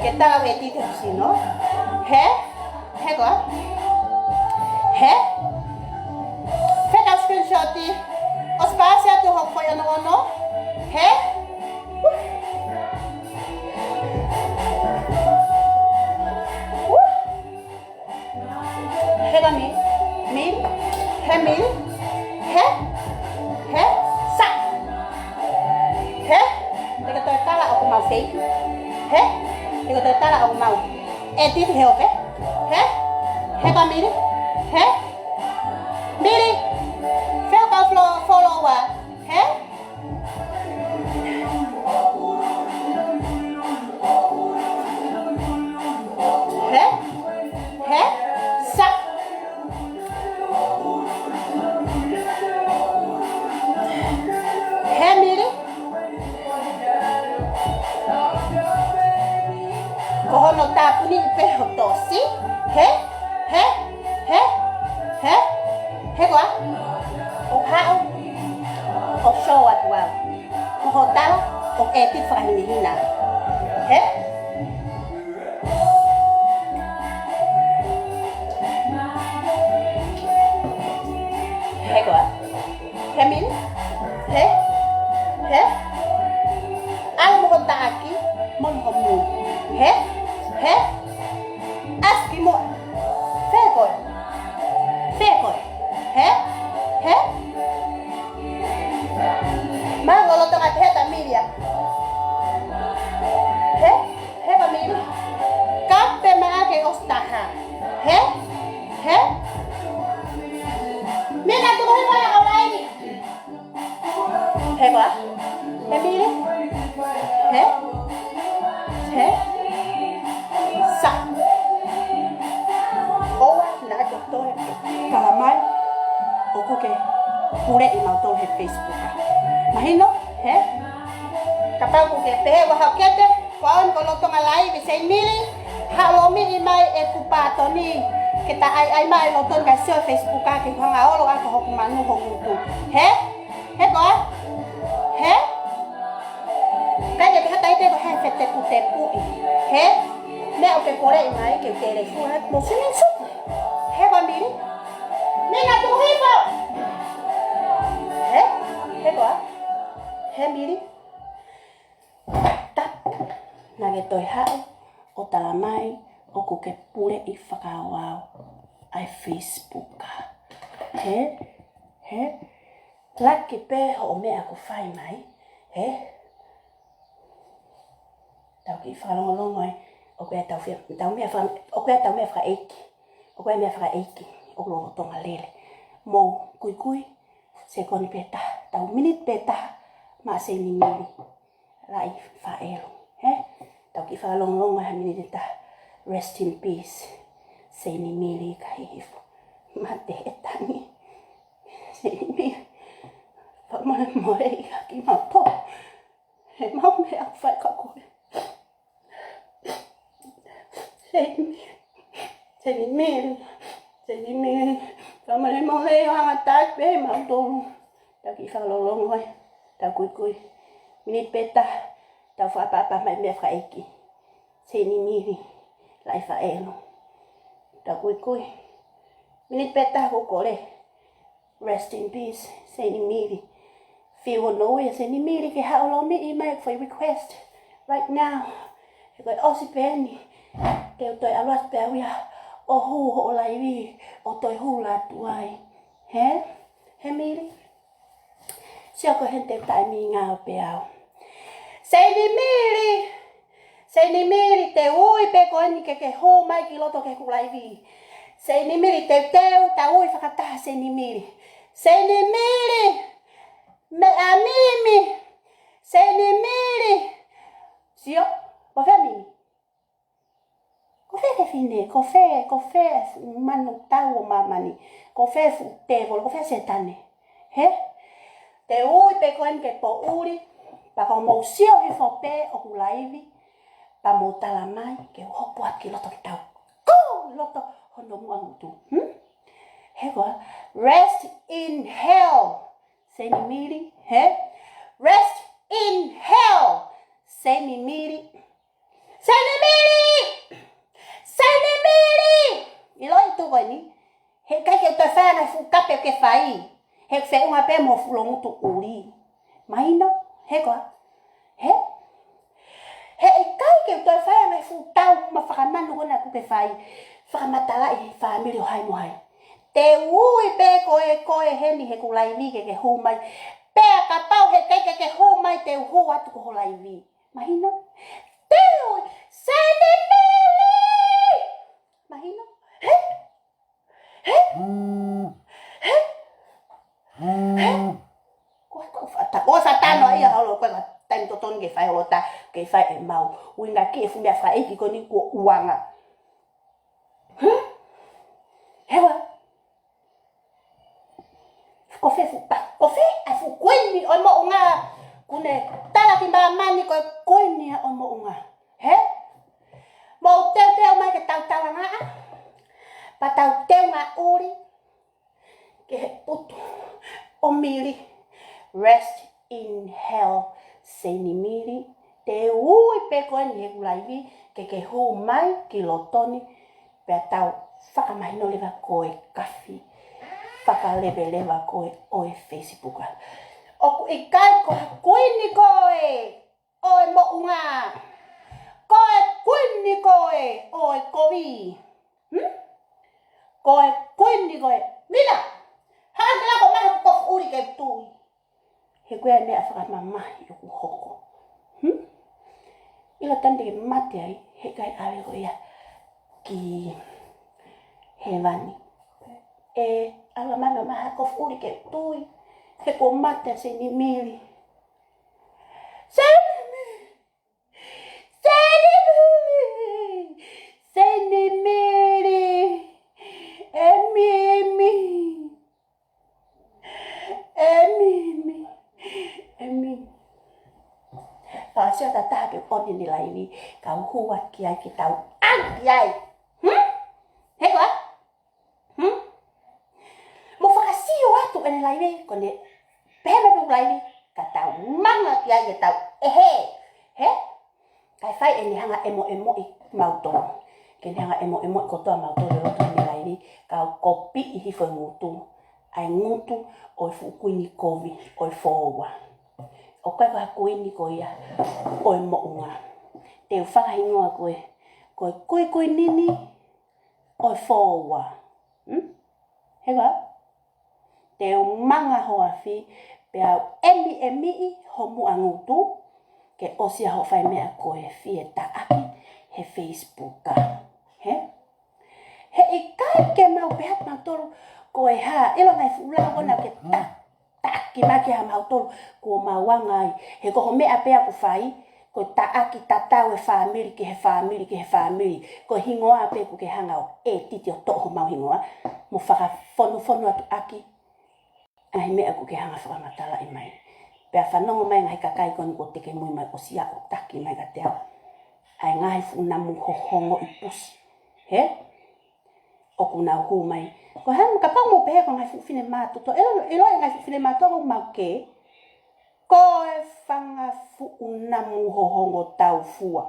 ke tala ʻe Tite sino. Hē? He koā? Hē? Fekau screenshot ʻi. ʻOsi pasi atu hoʻo foʻi onoono. Hē? Hē koā Mili? Mili? Hē Mili? Hē? Hē? Sa. Hē? Te ke toe tala ʻoku mau fake. Hē? Te ke toe tala ʻoku mau edit he ope. Hē? Hē koā Mili? Hē? Mili? Fekau flo-, follow ā. Hē? Hē? Hē? Sa. Hē Mili? Ko hono tāpuni pē ho tosi. Hē? Hē? Hē? Hē? He koā? ʻO haʻu ʻo show atu au. Ko hoʻo tala ʻoku edit fakahinehina. Hē? He koā? Hē Mili? Hē? Hē? ʻAlu mo ho taʻaki, mo ho mui. Hē? Hē? ʻAsi ki muʻa. Fē koe? Ua hau kete, ua on ko lolotonga live, Seini Mili, haʻu ʻo ʻomi mai ʻeku pātoni, ke ta ʻaiʻai mai lolotonga sio Facebook ʻa ke hanga ʻo ʻolo ʻa ko hoku manu hoku utu. He? He koā? He? Kai ke te hata i te ko he feteputepuʻi. He? Meʻa ʻoku ke kole mai ke te lefu ha mo sini suku. He koā Mili? Mili na tu hipo. He? He koā? He Mili? Tapu, naʻa ke toe haʻu ʻo tala mai ʻoku ke puleʻi fakaʻauʻau ʻa e Facebook. He? He? Laki pē hoʻo meʻa ʻoku fai mai. He? Tau kiʻi fakalongolongo ai. ʻOku ʻi ai ʻetau fia-, ʻetau meʻa faka-, ʻoku ʻi ai ʻetau meʻa fakaʻeiki. ʻOku ʻi ai meʻa fakaʻeiki ʻoku lolotonga lele. Mou kuikui, sekoni pē taha, tau miniti pē taha, maʻa Seini Mili Laʻifaʻelu. He? Tau kiʻi fakalongolongo ai ha miniti ʻe taha. Rest in peace, Seini Mili Kaihifo. Mate e tangi. Seini Mili, fakamolemole ia kiate kimautolu. He ʻemau meʻa ʻoku fai kia koe. Seini Mili, Seini Mili, Seini Mili, fakamolemole ʻo hangataki pē mautolu. Tau kiʻi fakalongolongo ai, tau kuikui. Miniti pē taha, tau fakaʻapaʻapa mai meʻa fakaʻeiki. Seini Mili Laʻifaʻelu. Tau kuikui. Miniti pē taha ʻoku kole. Rest in peace, Seini Mili. Fiu ʻo noue, Seini Mili ke haʻu ʻo ʻomi mai ʻeku friend request right now. He ko e ʻosi pē eni, te u toe ʻalu atu pē au ia ʻo hū hoʻo live, ʻo toe hū atu ai. He? He Mili? Sio ko heni te u taimi ngāue pē au. Seini Mili! Seini Mili, te u ui pē ko eni ke ke hū mai ki loto ki heʻeku live. Seini Mili, teuteu, tau ui fakataha Seini Mili. Seini Mili, meʻa Mimi. Seini Mili. Sio, ko fē Mimi? Ko fē fefine, ko fē, ko fē manu tau ʻo māmani, ko fē fuʻu tēvolo, ko fē Sētane. He? Te u ui pē ko eni ke poʻuli, pea ko hoʻomou sio hifo pē ʻoku live, pea mou tala mai, ke u hopo atu ki loto ke tau kū loto hono muʻa ngutu. Hmm? He koā, rest in hell, Seini Mili, he? Rest in hell, Seini Mili. Seini Mili! Seini Mili! ʻIlo e tuʻu ko eni. Heʻikai ke toe fai ʻa e ngaahi fuʻu kape ke fai. He feʻunga pē mo e fuʻu longutu ʻuli. Mahino? He koā? He? Heʻikai ke toe fai ʻa e ngaahi fuʻu tau mo e fakamanu ko ena ʻoku ke fai. Fakamatalaʻi he fāmili ʻo hai mo hai. Te u ui pē ko e, ko e heni heʻeku live ke ke hū mai. Pea kapau heʻikai ke ke hū mai te u hū atu ki ho live. Mahino? Te u ui, Seini Mili! Mahino? He? He? He? He? Ko e ko fata-, ko fatano ia holo, ko e ka taimi totonu ke fai holo ta, ke fai ʻemau. Uinga ki he fuʻu meʻa fakaʻeiki ko eni kuo uanga. Hmm? He koā? Ko fē fuʻu pa-, ko fē ʻa e fuʻu kuini ʻo e moʻunga. Kuo ne tala ki māmani ko e kuini ʻo e moʻunga. He? Mou teuteu mai ke tau talangaʻa. Pea tau teunga ʻuli. Ke he putu ʻo Mili. Rest in hell, Seini Mili. Te u ui pē ko eni heʻeku live, ke ke hū mai ki loto ni, pea tau fakamahino leva ko e kafi fakaleveleva ko ē ʻo e Facebook. ʻOku ʻikai ko ha kuini koe ʻo e moʻunga. Ko e kuini koe ʻo e kovi. Hmm? Ko e kuini koe. Mila, hanga ʻo lako mai hoku kofu ʻuli ke u tui. He ko e meʻa fakamamahi ʻoku hoko. Hmm? ʻIlo taimi te ke mate ai, heʻikai ʻave koe ia ki hēvani. ʻE, ʻalu mai mai ha kofu ʻuli ke u tui. He kuo mate ʻa Seini Mili. Seini Mili! Seini Mili! Seini Mili! ʻE Mimi! ʻE Mimi! ʻE Mimi! Ka sio atu ha taha pē ʻoku ʻi he laivi, kau hū atu ki ai ke tau ʻange ki ai. Hmm? He koā? Hmm? Mou fakasio atu ʻene laivi, ko ʻene pehē mai pē ʻoku laivi, ka tau manga ki ai ke tau ʻehē. He? Kae fai ʻene hanga ʻemoʻemoʻi mautolu. Ke ne hanga ʻemoʻemoʻi kotoa mautolu ʻi loto ʻene laivi, kau kopiʻi hifo e ngutu. ʻA e ngutu ʻo e fuʻu kuini kovi ʻo e fōua. ʻOku ʻikai ko ha kuini ko ia ʻo e moʻunga. Te u fakahingoa koe ko e kuikuini ʻo e fōua. Hmm? He koā? Te u manga ho afi, pea u ʻemiʻemiʻi ho muʻa ngutu, ke ʻosi ia hoʻo fai meʻa ko e fie taʻaki he Facebook. He? He ʻikai ke mau pehē atu mautolu, ko e hā, ʻilo e ngaahi fuʻu lao ko ena ke ta-, taʻaki mai ki ai mautolu, kuo mau anga ai. He ko hoʻo meʻa pē ʻoku fai, ko e taʻaki tatau e fāmili ki he fāmili ki he fāmili. Ko e hingoa pē ʻoku ke hanga ʻo ʻētiti ʻo toʻo homau hingoa, mo fakafonofonu atu ʻaki ʻa e meʻa ʻoku ke hanga fakamatalaʻi mai. Pea fanongo mai ngaahi kakai ko eni kuo tekemui mai ʻosi ʻo taʻaki mai kiate au. ʻA e ngaahi fuʻu namu hohongo ʻi pusi. He? ʻOku nau hū mai. Ko e hā, kapau mou pehē ko e ngaahi fuʻu finemātuʻa. ʻIlo, ʻilo e ngaahi fuʻu finemātuʻa ʻoku mau kē. Ko e fanga fuʻu namu hohongo taufua.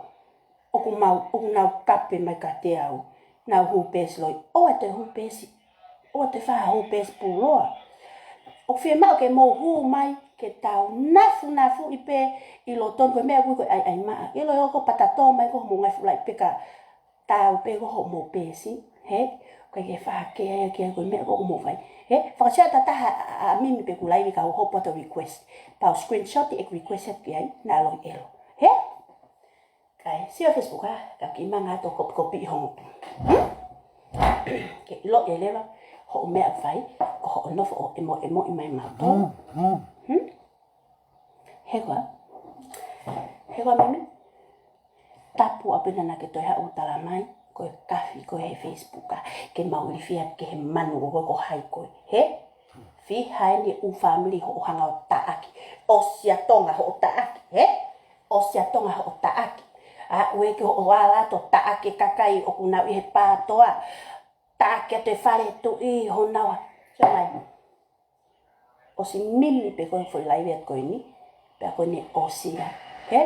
ʻOku mau, ʻoku nau kape mai kiate au. Nau hū peesi loi. ʻOua te hū peesi. ʻOua te faʻa hū peesi puloa. ʻOku fiemaʻu ke mou hū mai, ke tau nafunafuʻi pē ʻi loto ni ko e meʻa ʻoku ui ko e ʻaiʻai maʻa. ʻIlo e oko patato mai ko hoʻomou ngaahi fuʻu laʻi peka tau pē ko hoʻomou peesi. He? ʻOku ʻikai ke faʻa kē ai ki ai ko e meʻa ko ē ʻoku mou fai. He? Fakasio atu ha taha ʻa, ʻa, ʻa Mimi pe ʻoku laivi kau hopo atu request. Pea u screenshot ʻeku request atu ki ai, naʻa loi ʻelo. He? Kae sio Facebook ā, ka kiʻi manga atu ʻo kopikopiʻi ho ngutu. Hmm? Ke ʻiloʻi leva hoʻo meʻa ʻoku fai, ko hoʻo nofo ʻo ʻemoʻemoʻi mai mautolu. Hmm? He koā? He koā Mimi? Tapu ʻaupito naʻa ke toe haʻu ʻo tala mai, ko e kafi ko ē he Facebook ā, ke mau ilifia ki he manu ko ē ko hai koe. He? Fiha eni ʻū fāmili hoʻo hanga ʻo taʻaki. ʻOsi ʻa Tonga hoʻo taʻaki. He? ʻOsi ʻa Tonga hoʻo taʻaki. Aʻu ē ki hoʻo ala atu ʻo taʻaki e kakai ʻoku nau ʻi he pātoa. Taʻaki atu e fale tuʻi honau. Sio mai. ʻOsi Mimi pē ko e foʻi laivi atu ko eni. Pea ko eni ʻosi ia. He?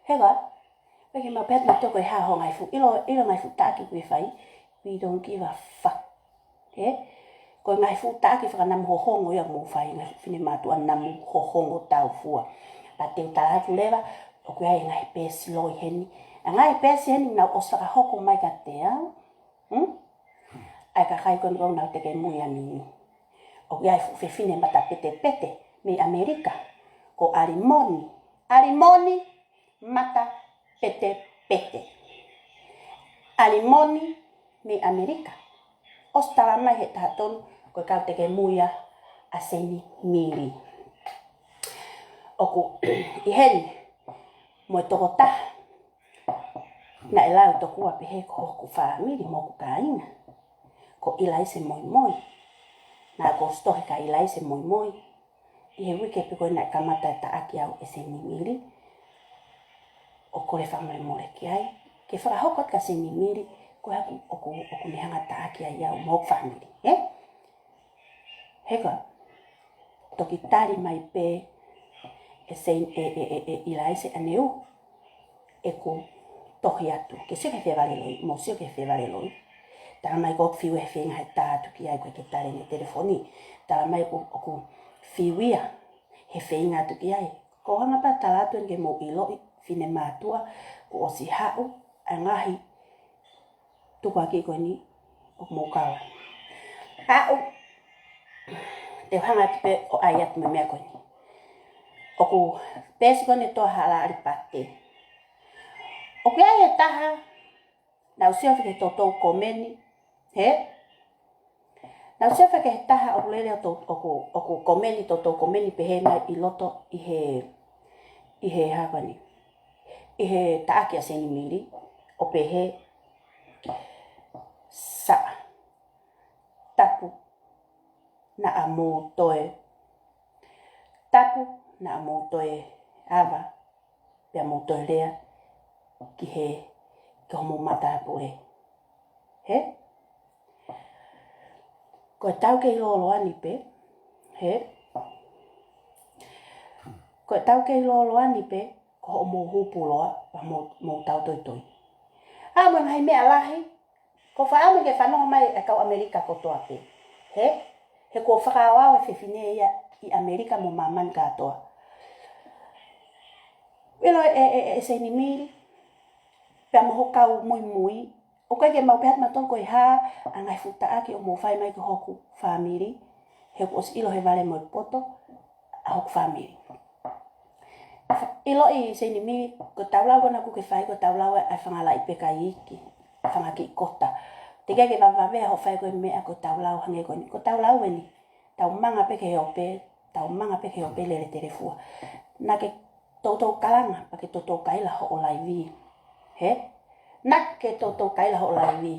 He koā? Pea ke mau pehē atu mautolu ko e hā hoʻo ngaahi fuʻu. ʻIlo, ʻilo ngaahi fuʻu taʻaki ʻoku ke fai. We don't give a fuck. He? Ko e ngaahi fuʻu taʻaki fakanamu hohongo ia ʻoku mou fai, ngaahi fuʻu finemātuʻa namu hohongo taufua. Pea te u tala atu leva, ʻoku ʻi ai e ngaahi peesi loi heni. ʻA e ngaahi peesi heni nau ʻosi fakahoko mai kiate au. Hmm? ʻA e kakai ko eni ʻoku nau tekemui ʻa Mimi. ʻOku ʻi ai e fuʻu fefine mata petepete mei ʻAmelika. Ko ʻAlimoni. ʻAlimoni mata petepete. ʻAlimoni mei ʻAmelika. ʻOsi tala mai he taha tonu ko e kau tekemui ia ʻa Seini Mili. ʻOku ʻi heni mo e tokotaha naʻe lau tokua pehē ko hoku fāmili mo hoku kāinga. Ko ʻIlaise Moimoi. Naʻa ku ʻosi tohi kia ʻIlaise Moimoi ʻi he uike pē ko ē naʻe kamata e taʻaki au ʻe Seini Mili, ʻo kole fakamolemole ki ai, ke fakahoko atu kia Seini Mili, ko e hā ʻoku, ʻoku ne hanga taʻaki ai au mo hoku fāmili, ē? He koā, toki tali mai pē ʻe Seini, ʻe, ʻe, ʻe, ʻe ʻIlaise ʻaneu ʻeku tohi atu, ke sio ki he fēvale loi, mou sio ki he fēvale loi. Tala mai ʻoku fiu he feinga he tā atu ki ai ko e ke tali ʻene telefoni. Tala mai ʻoku, ʻoku fiu ia he feinga atu ki ai. Ko hanga pē tala atu eni ke mou ʻiloʻi, finemātuʻa, kuo ʻosi haʻu ʻa e ngaahi tukuakiʻi ko eni ʻoku mou kau. Aʻu, te u hanga atu pē ʻo ʻai atu mo e meʻa ko eni. ʻOku peesi ko eni ʻe Toa Hala ʻAlipate. ʻOku ʻi ai e taha, naʻa ku sio ki he toutou komeni, he? Naʻa ku sio ki he taha ʻoku lele ʻo tou-, ʻoku, ʻoku komeni, toutou komeni pehē mai ʻi loto ʻi he, ʻi he hā ko eni. ʻI he taʻaki ʻa Seini Mili, ʻo pehē, Sa, tapu naʻa mou toe, tapu naʻa mou toe ava. pea mou toe lea ki he, ki hoʻomou matāpule. Hē? Ko e tau kei lōloa ni pē, hē? Ko e tau kei lōloa ni pē, ko hoʻomou hū puloa, pea mou, mou tau toitoi. ʻA, mo e ngaahi meʻa lahi, ko e fakaʻamu ke fanongo mai e kau ʻAmelika kotoa pē. Hē? He kuo fakaaoao e fefine ia ʻi ʻAmelika mo māmani kātoa. ʻIlo e, e, e, e Seinimili, pea mo hoʻo kau muimui, ʻoku ʻikai ke mau pehē atu mautolu ko e hā ʻa e ngaahi fuʻu taʻaki ʻoku mou fai mai ki hoku fāmili, he kuo ʻosi ʻilo he vale mo e poto ʻa hoku fāmili. ʻIloʻi Seinimili, ko e tau lau ko ena ʻoku ke fai, ko e tau lau ʻa e fanga laʻi peka iiki, fanga kiʻi kota. Teʻeki ke vavevave hoʻo fai ko e meʻa ko e tau lau hangē ko eni. Ko e tau lau eni. Tau manga pē ki he ope, tau manga pē ki he ope lele telefua. Naʻa ke toutou kalanga, pea ke toutou kaila hoʻo laivi. Hē? Naʻa ke toutou kaila hoʻo laivi.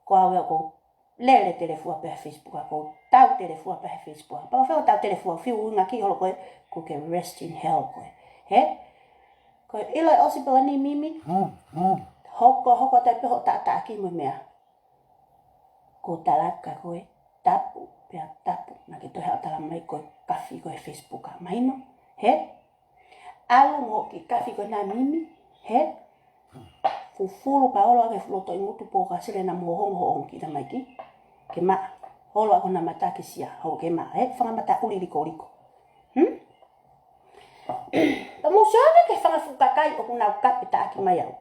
Ko au ia ʻoku ou lele telefua pē he Facebook, ʻoku ou tau telefua pē he Facebook. Pea ko fē ʻoku tau telefua, fiu ʻuhinga ki holo koe, ʻoku ke rest in hell koe. Hē? Ko e ʻilo e ʻosi pē eni Mimi. Hoko, hoko atu pē hoʻo taʻataʻaki mo e meʻa. Ko e tala atu kia koe, tapu, pea tapu, naʻa ke toe haʻu ʻo tala mai ko e kafi ko e Facebook, mahino, hē? ʻAlu mo e kiʻi kafi ko ena Mimi, hē? Fufulu pea olo ʻaki e fuʻu loto ʻi ngutu pō ka sele na mo hohongo hoʻo kiʻi tamaiki. Ke maʻa, olo ʻaki hona mata ki sia, hoʻo ke maʻa, hē? Fanga mata ʻuli likoliko. Hmm? Pea mou sio ange ki he fanga fuʻu kakai ʻoku nau kape taʻaki mai au.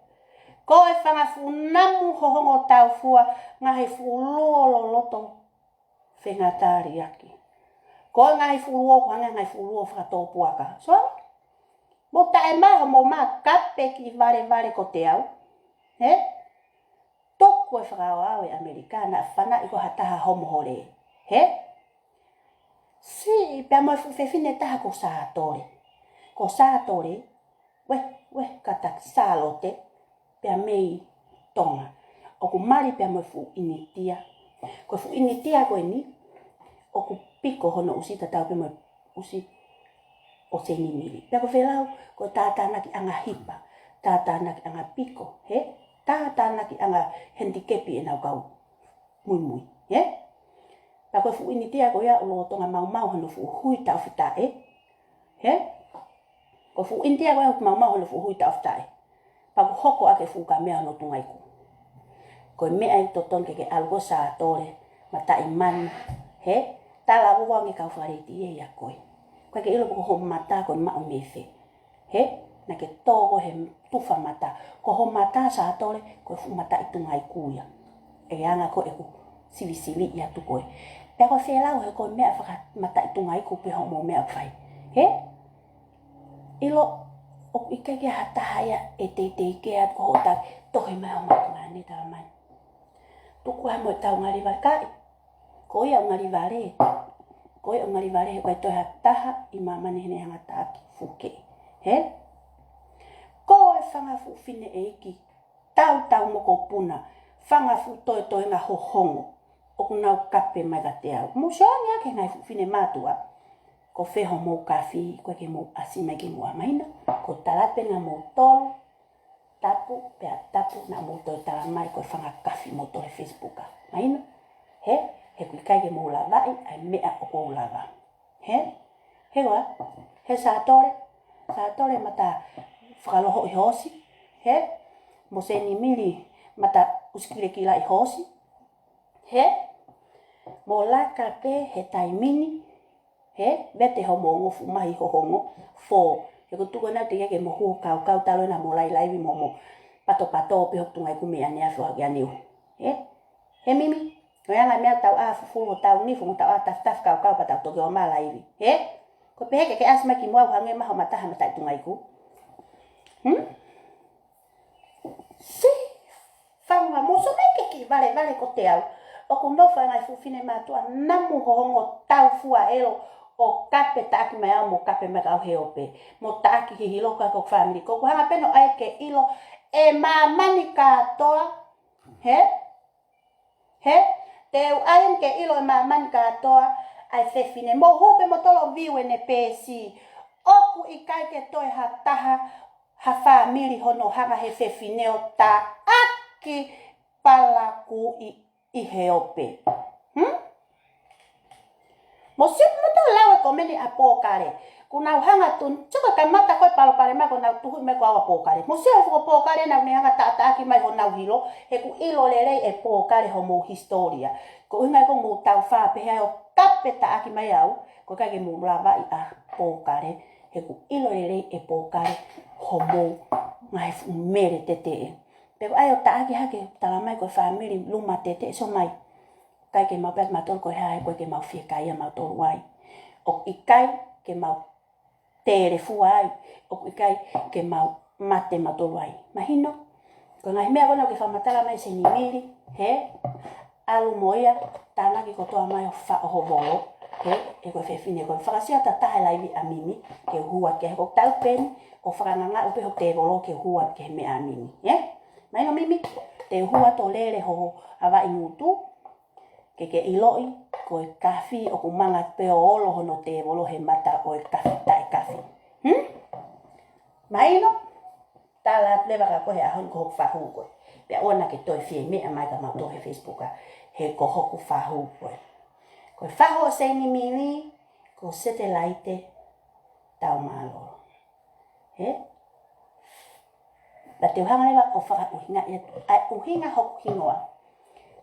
Ko e fanga fuʻu namu hohongo taufua, ngaahi fuʻu luo loloto fengataliaki. Ko e ngaahi fuʻu luo, ko e hangē ngaahi fuʻu luo fakatōpuaka. So, mou taʻe mai hoʻomou mā kape kiʻi valevale ko te au. Hē? Tuku e fakaaoao ʻa ʻAmelika naʻa fanaʻi ko ha taha homo hole. Hē? Siʻi pea mo e fuʻu fefine taha ko Sātole. Ko Sātole, we, we, kātaki Sālote, pea mei Tonga. ʻOku mali pea mo e fuʻu ʻInitia. Ko e fuʻu ʻInitia ko eni, ʻoku piko hono ʻusi tatau pē mo e ʻusi ʻo Seinimili. Pea ko e fēlau, ko e tātānakiʻanga hipa, tātānakiʻanga piko, hē? Tātānakiʻanga hendikepi ʻenau kau muimui, hē? Pea ko e fuʻu ʻInitia ko ia ʻoku lolotonga maumau hono fuʻu hui taʻofitaʻe, hē? Ko e fuʻu ʻInitia ko ia ʻoku maumau hono fuʻu hui taʻofitaʻe. Pea ʻoku hoko ʻaki e fuʻu kamea hono tunga iku. Ko e meʻa ia ʻoku totonu ke ke ʻalu ko Sātole, mataʻi manu, hē? Talavou ange kau faleiti ia ia koe. ʻOku ʻikai ke ʻilo pe ko hoʻo mata ko e maʻu mei fē. Hē? Naʻa ke tō koe he tufa mata. Ko hoʻo mata Sātole, ko e fuʻu mataʻi tunga iku ia. ʻE anga ko ē ʻeku sivisili ia atu koe. Pea ko e fēlau he ko e meʻa fakamataʻi tunga iku pē hoʻomou meʻa fai. Hē? ʻIlo, ʻoku ʻikai ke ha taha ia ʻe teitei kē atu ko hoʻo taki tohi mai hoʻo mata mane tala mai. Tuku ā mo e tau ngali vale kae. Ko ia ʻoku ngali vale. Ko ia ʻoku ngali vale he ʻoku ʻikai toe ha taha ʻi māmani heʻene hanga taʻaki fuke. Hē? Ko e fanga fuʻu fineʻeiki. Tautau mokopuna. Fanga fuʻu toetoenga hohongo. ʻOku nau kape mai kiate au. Mou sio ange ki he ngaahi fuʻu fine mātuʻa. Ko fē hoʻomou kafi, ʻoku ʻikai ke mou ʻasi mai ke mou ʻā mai na. Ko e tala pē kia moutolu. Tapu, pea tapu, naʻa mou toe tala mai ko e fanga kafi moutolu he Facebook. Mahino? Hē? He ʻoku ʻikai ke mou lavaʻi ʻa e meʻa ʻoku ou lava. Hē? Hē ua? Hē Sātole? Sātole mata fakalohoʻi hoosi? Hē? Mo Seinimili mata ʻusi kilakilaʻi hoosi? Hē? Mo laka pē he taimi ni? Hē? Mete hoʻomou ongo fuʻu mahi hohongo. Fō. He ʻoku tuku ena teʻeki ke mou hū kaukau talu ena hoʻomou lailaivi mo hoʻomou patopato pē hoku tunga iku mei ʻaneafi ʻo aʻu ki ʻaneuhu. Hē? Hē Mimi? Ko e anga e meʻa ʻoku tau ʻā fufulu ʻo tau nifo mo tau ʻā tafitafi kaukau pea tau toki ō mai laivi. Hē? Ko e pehē ke ke ʻasi mai kimuʻa ʻo hangē mai hoʻo mata ha mataʻi tunga iku. Hmm? Siʻi fanga mou sio mai ki he kiʻi valevale ko te au. ʻOku nofo ʻa e ngaahi fuʻu fine mātuʻa namu hohongo taufua ʻelo ʻo kape taʻaki mai au mo kape mai ki au he ope. Mo taʻaki hihiloka ko e fāmili. ʻOku hanga pē ʻo ʻai ke ʻilo ʻe māmani kātoa. Hē? Hē? Te u ʻai ange ke ʻilo ʻe māmani kātoa ʻa e fefine. Mou hū pē moutolu ʻo view ʻene peesi. ʻOku ʻikai ke toe ha taha ha fāmili hono hanga he fefine ʻo taʻaki palakū ʻi, ʻi he ope. Hmm? Mou sio, mou toe lau e komeni ʻa Pōkale. Kuo nau hanga tu, sio ko e kamata ko e palopalema ko ʻenau tuhu mai ko au ʻa Pōkale. Mou sio e fuʻu Pōkale naʻa ne hanga taʻataʻaki mai honau hilo, he ʻoku ʻilo lelei ʻe Pōkale homou hisitōlia. Ko e ʻuhinga ia ʻoku mou taufā pehē ai ʻo kape taʻaki mai au, ʻoku ʻikai ke mou lavaʻi ʻa Pōkale, he ʻoku ʻilo lelei ʻe Pōkale homou ngaahi fuʻu mele teteʻe. Pea ko e ʻai ʻo taʻaki hake, talamai ko e fāmili luma teteʻe, sio mai. ʻIkai ke mau pehē atu mautolu ko e hā, he ʻoku ʻikai ke mau fiekaia mautolu ai. ʻOku ʻikai ke mau telefua ai, ʻoku ʻikai ke mau mate mautolu ai. Mahino, ko e ngaahi meʻa ko ena ʻoku ke fakamatala mai Seinimili, he, ʻalu mo ia, tānaki kotoa mai ʻo faʻo ho volo, he, ʻe ko e fefine ko e fakasio atu ha taha e laivi ʻa Mimi, ke u hū atu ki ai, he ʻoku ou tau pē eni ʻo fakangangaʻu pē ho tēvolo ke u hū atu ki he meʻa ʻa Mimi, he? Mahino Mimi, te u hū atu ʻo lele ho avaʻi ngutu, ke ke ʻiloʻi, ko e kafi ʻoku manga pē ʻo olo hono tēvolo he mata ʻo e kafi taʻekafi. Hmm? Mahino, tala atu leva kia koe he ʻaho ni ko hoku fakahū ko ē. Pea ʻoua naʻa ke toe fie meʻa mai kia mautolu he Facebook ā, he ko hoku fakahū ko ē. Ko e fakahū ʻo Seinimili, ko Setelaite Taumālolo. He? Naʻa te u hanga leva ʻo fakaʻuhingaʻi atu ʻa e ʻuhinga hoku hingoa.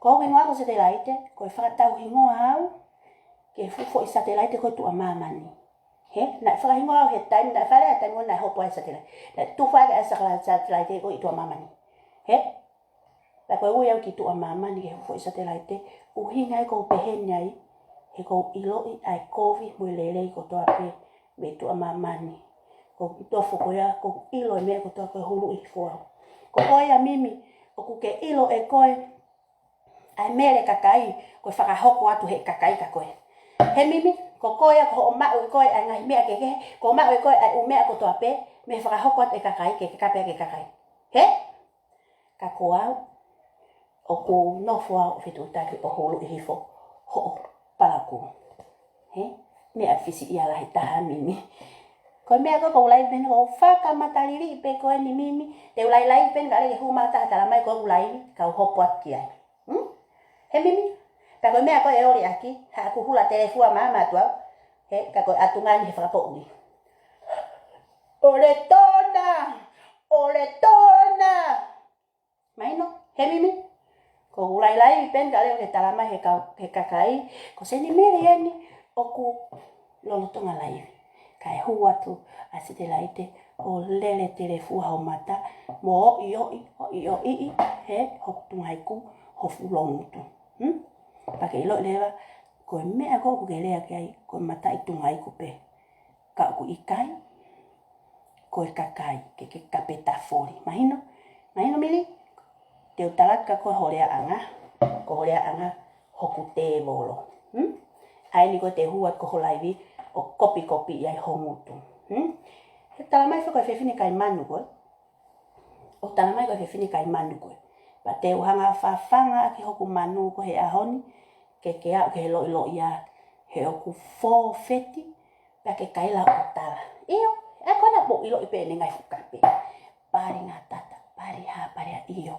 Ko hoku hingoa ko Setelaite, ko e fakatau hingoa au ki he fuʻu foʻi satelaite ko e Tuʻamāmani. He? Naʻe fakahingoa au he taimi, naʻe fai leva e taimi ko ē naʻe hopo ai e satelaite. Naʻe tufa ai e saka-, satelaite ko ē ʻi Tuʻamāmani. He? Pea ko e ui au ki Tuʻamāmani ki he fuʻu foʻi satelaite, ʻuhinga ia ʻoku ou pehē ni ai, he ʻoku ou ʻiloʻi ʻa e kovi mo e lelei kotoa pē mei Tuʻamāmani. ʻOku ou nofo ko ia, ʻoku ou ʻilo e meʻa kotoa ko e Huluʻihifo au. Ko koe ia Mimi, ʻoku ke ʻilo ʻe koe ʻa e mele kakai, ko e fakahoko atu he kakai kia koe. He Mimi, ko koe ia ko hoʻo maʻu ʻe koe ʻa e ngaahi meʻa kehekehe, ko hoʻo maʻu ʻe koe ʻa e ʻū meʻa kotoa pē, mei he fakahoko atu ʻe kakai, ke ke kape ki he kakai. He? Ka ko au, ʻoku ou nofo au ʻo fetuʻutaki ʻo Huluʻihifo hoʻo palakū. He? Meʻa fisiʻia lahi taha Mimi. Ko e meʻa ko ē ʻoku ou laivi pē eni, ʻoku ou fakamatala liliu pē ko eni Mimi, te u laivi pē eni kae ʻoua ke hū mai ha taha talamai ko ʻeku laivi, kau hopo atu ki ai. Hmm? He Mimi, pea ko e meʻa ko ē ʻe ʻoli ʻaki, haʻaku hula telefua māmā atu au, he, ka ko e ʻatunga eni he fakapoʻuli. ʻOletona! ʻOletona! Mahino, he Mimi, ʻoku ou laivi pē eni kae ʻoua ke talamai he kau, he kakai, ko Seinimili eni ʻoku lolotonga laivi. Kae hū atu ʻa Setelaite ʻo lele telefua ho mata, mo ʻoʻioʻi, ʻoʻioʻi, he, ho tungaiku, ho fuʻu loungutu. Hmm? Pea ke ʻiloʻi leva, ko e meʻa ko ē ʻoku ke lea ki ai, ko e mataʻi tungaiku pē. Ka ʻoku ʻikai, ko e kakai, ke ke kape tafoli. Mahino? Mahino Mili? Te u tala atu kia koe ho leaʻanga, ko ho leaʻanga hoku tēvolo. Hmm? ʻA eni ko ē te u hū atu ki ho laivi, ʻo kopikopiʻi ai ho ngutu. Hmm? He talamai foki ko e fefine kai manu ko ē. ʻO talamai ko e fefine kai manu ko ē. Pea te u hanga ʻo fafanga ʻaki hoku manu ko ē he ʻaho ni, ke ke aʻu ki he loʻiloʻia, he ʻoku fōfeti, pea ke kaila ʻo tala. ʻIo, ʻa ia ko ena ʻoku mou ʻiloʻi pē ʻene ngaahi fuʻu kape. Pali ngatata, pali hā, pali hā, ʻio.